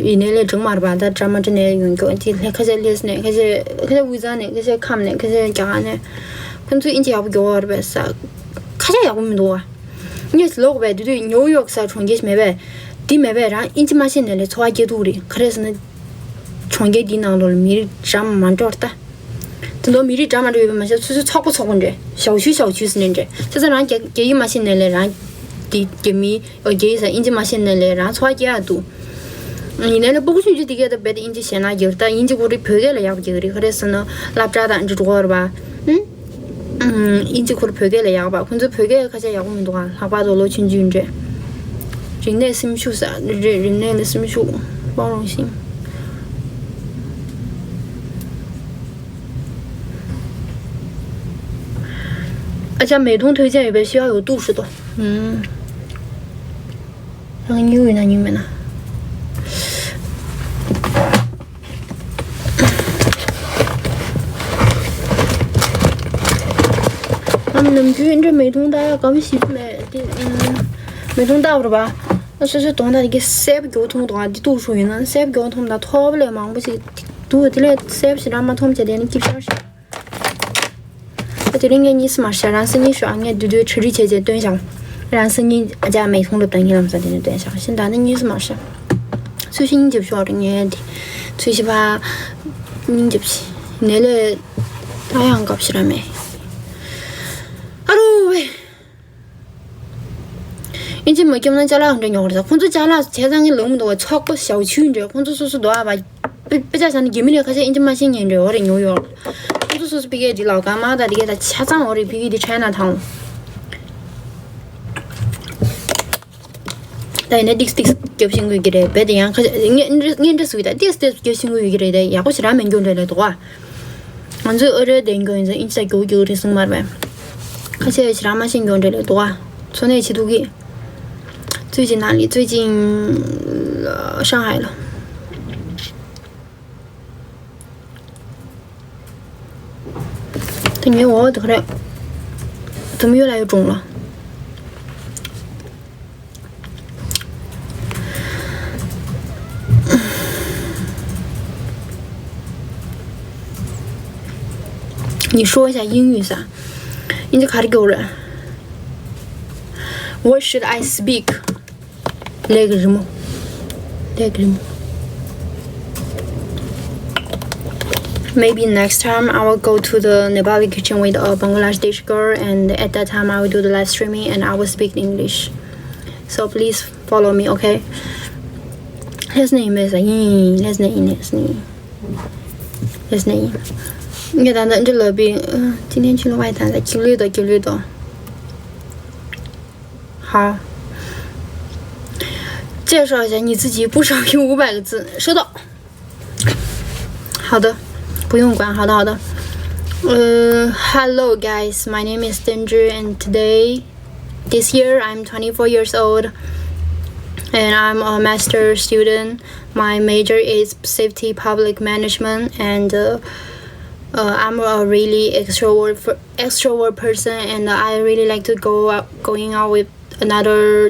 ཡིན་ནའི་ལས་འགྲིག་མ་རེད་པ། ད་འདྲ་མ་འདྲ་ནས་ཡོང་རྒྱུ་ཅི་ལས་ཁ་ཤས་ལས་ནས་ཁ་ཤས་ཁ་ཤས་དབུས་གཙང་ནས་ཁ་ཤས་ཁམས་ནས་ཁ་ཤས་རྒྱ་གར་ནས་ཁོང་ཚོས་ཨིན་ཇི་ཡག་པོ་རྒྱག་པ་རེད་པས་ས་ཁ་ཤས་ཡག་པོ་མི་འདུག་བ། ངས་ལོག་པས་དེ་དུས་ཉོ་ཡོག་ས་གྲོང་ཁྱེར་ཞིག་མེད་པས། འདི་མེད་པས་རང་ཨིན་ཇི་མ་ཤེས་ནས་ལས་འཚོ་བ་སྐྱེལ་ཐུབ་རེད། ག་རེ་ཟེར་ན། གྲོང་ཁྱེར་འདིའི་ནང་ལོགས་ལ་མི་རིགས་འདྲ་མ་འདྲ་ད། དེ་ཚོ་མི་རིགས་འདྲ་མ་འདྲ་ཡོད་པ་མ་ཟད་སོ་སོའི་ཚོགས་པ་ཚོགས་པ་འདྲ་ཞའོ་ཆུའི་ཞའོ་ཆུའི་ཟེར་ནས་འདྲ་ཆ་ཚང་རང་རྒྱ་རྒྱ་ཡིག་མ་ཤེས་ནས་ལས་རང་འདི་རྒྱ་མི་ཨོ་རྒྱ་ཡིག་ས་ཨིན་ཇི་མ་ཤེས་ནས་ལས་རང་འཚོ་བ་སྐྱེལ་ཡག་འདུག་ཡིན་ནའི་ལས་སྤུ་གུ་ཆུང་ཆུང་དེ་གས་ད་རྦད་དེ་ཨིན་ཇི་ཤེས་ན་རྒྱག་ད་ཨིན་ཇི་ཁོ་རེ་བོད་སྐད་ལ་ཡག་པོ་རྒྱག་རེད། ག་རེ་ཟེར་ན་སློབ་གྲྭ་དང་འདྲ་འགྲོ་བར་བ། ཨིན་ཇི་ཁོ་རེ་བོད་སྐད་ལ་ཡག་པ། ཁོ་ཚོ་བོད་སྐད་ཁ་ཤས་ཡག་པོ་མི་འདུག་ཨ། ལྷག་པར་དུ་ལོ་ཆུང་ཆུང་འདྲ། རིག་གནས་སེམས་ཤུགས་ཟེར་རེད། རིག་གནས་ལ་སེམས་ཤུགས་སྤང་རུང་ཞིང་། ཨ་ཅག་མེ་དུང་ཐོན་ཅན་ཡོད་པའི་ཤི་བ་ཡོད་འདུག་ཞུ་དོ། ཨུམ། རང་ཉུལ་ཡོད་ན་ཉུལ་མེད་ན། ཨམ་ནམ་རྒྱུན་འདྲ་མེ་དུང་ལྟ་ཡག་གམ་ཞིག་མེད་དེ། ཨུམ། མེ་དུང་ལྟ་བར་བ། ཨ་སོ་སོའི་དོན་དག་དེ་གའི་སེར་པོ་མགྱོགས་མཐོང་དང་དེ་ཏུ་ཧྲུ་ཡིན་ན་སེར་པོ་མགྱོགས་མཐོང་དང་ཐོག་པ་ལས་མང་པོ་ཞིག་འདུག་དེ་ལས་སེར་པོ་ཞིག་རང་མ་མཐོང་བྱས་དེ་ནི་སྐྱིད་ཤར་ཤར། ཨ་དེ་རིང་ངས་གཉིས་སུ་མར་ཤར་རང་སེ་གཉིས་ཤོག་ཨ་ངས་བསྡུས་བསྡུས་ཁྲི་རི་བྱས་བྱས་སྟོན་ཞང་། རང་སེ་གཉིས་ཨ་ཅག་མེ་ཐུང་སློབ་དང་ངའི་ལམ་སང་དེ་ནས་སྟོན་ཞང་ཤིན་ད་ནི་གཉིས་སུ་མར་ཤར། ཚུལ་ཤིང་རྒྱབ་ཤོག་རེ་ངས་དེ་ཚུལ་ཤི་བ་སྙིང་རྒྱབ་ཤི་ནས་ལས་ད་ཡང་སྐབས་ཤི་ར་མེད། ཨ་རོ་ཝེ། ཨིན་ཇི་མ་སྐྱོབ་ན་ཅ་ལག་འདྲ་ཉོ་བར་ཟ། ཁོང་ཚོ་ཅ་ལག་བྱས་ཙང་ངས་ལོང་མི་འདུག་བ། ཚོགས་པ་ཞའོ་ཆུའི་འདྲ་ཁོང་ཚོ་སོ་སོ་འདུག་ཨ་བ། དཔེ་དཔེ་ཆ་བཞག་ན་རྒྱ་མི་ལས་ཁ་ཤས་ཨིན་ཇི་མ་ཤེས་མཁན་འདྲ་འོ་རེ་ཉོ་ཡོད། ཁོང་ཚོ་སོ་སོ་ཕི་གེ་འདི་ལའོ་གང་མ་ད་དེ་གེ་ད་ཆ་ཚང་འོ་རེ་ཕི་གེ་འདི་ཆའི་ན་ཐང་། ད་ཡིན་ན་ཏིག་ཏིག་རྒྱབ་ཤིང་གི་རེད་པས། དེ་ཡང་ཁ་ཤས་ངས་འདྲ་ངས་འདྲ་སུ་གི་ད་ཏིག་ཏིག་རྒྱབ་ཤིང་གི་རེད། དེ་ཡག་པོ་ཞེ་དྲག་མེད་འགྱོ་འདྲ་ལས་འདུག་ཨ། ང་ཚོས་ཨ་རིར་བསྡད་མཁན་ཡིན་ཙང་ཨིན་ཇི་ད་རྒྱུག་རྒྱུག་རེད་གསུངས་མ་རེད་པས། ཁ་ཤས་ཞེ་དྲག་མ་ཤེས་མཁན་འདྲ་ལས་འདུག་ཨ། འཚོ་གནས་བྱེད་ཐུབ་ཀྱི། 最近哪里？最近上海了。ད་ངའི་འོ་དེ་ག་རེད། འཛམ་ཡུལ་ལ་ཡོད་གྲོང་ལ། 你说一下英语噻。你就卡着给我了。What should I speak? ལས་ཀྱི་རི་མོ། ལས་ཀྱི་རི་མོ། Maybe next time I will go to the Nepali kitchen with a Bangladeshi girl, and at that time I will do the live streaming and I will speak English. So please follow me, okay? Let's name is a let's name let's name let's name. ངས་ད་ལྟ་འདི་ལབ་པའི་ཅི་ནས་ཆུ་ལ་བའི་ད་ལྟ་ཁྱི་ལུས་དང་ཁྱི་ལུས་དང་ཧ། 介绍一下你自己，不少于五百个字，收到。好的，不用管，好的，好的。呃，Hello guys, my name is Danger, and today, this year, I'm twenty-four years old, and I'm a master student. My major is safety public management, and uh, uh, I'm a really extrovert extrovert person, and I really like to go out, going out with another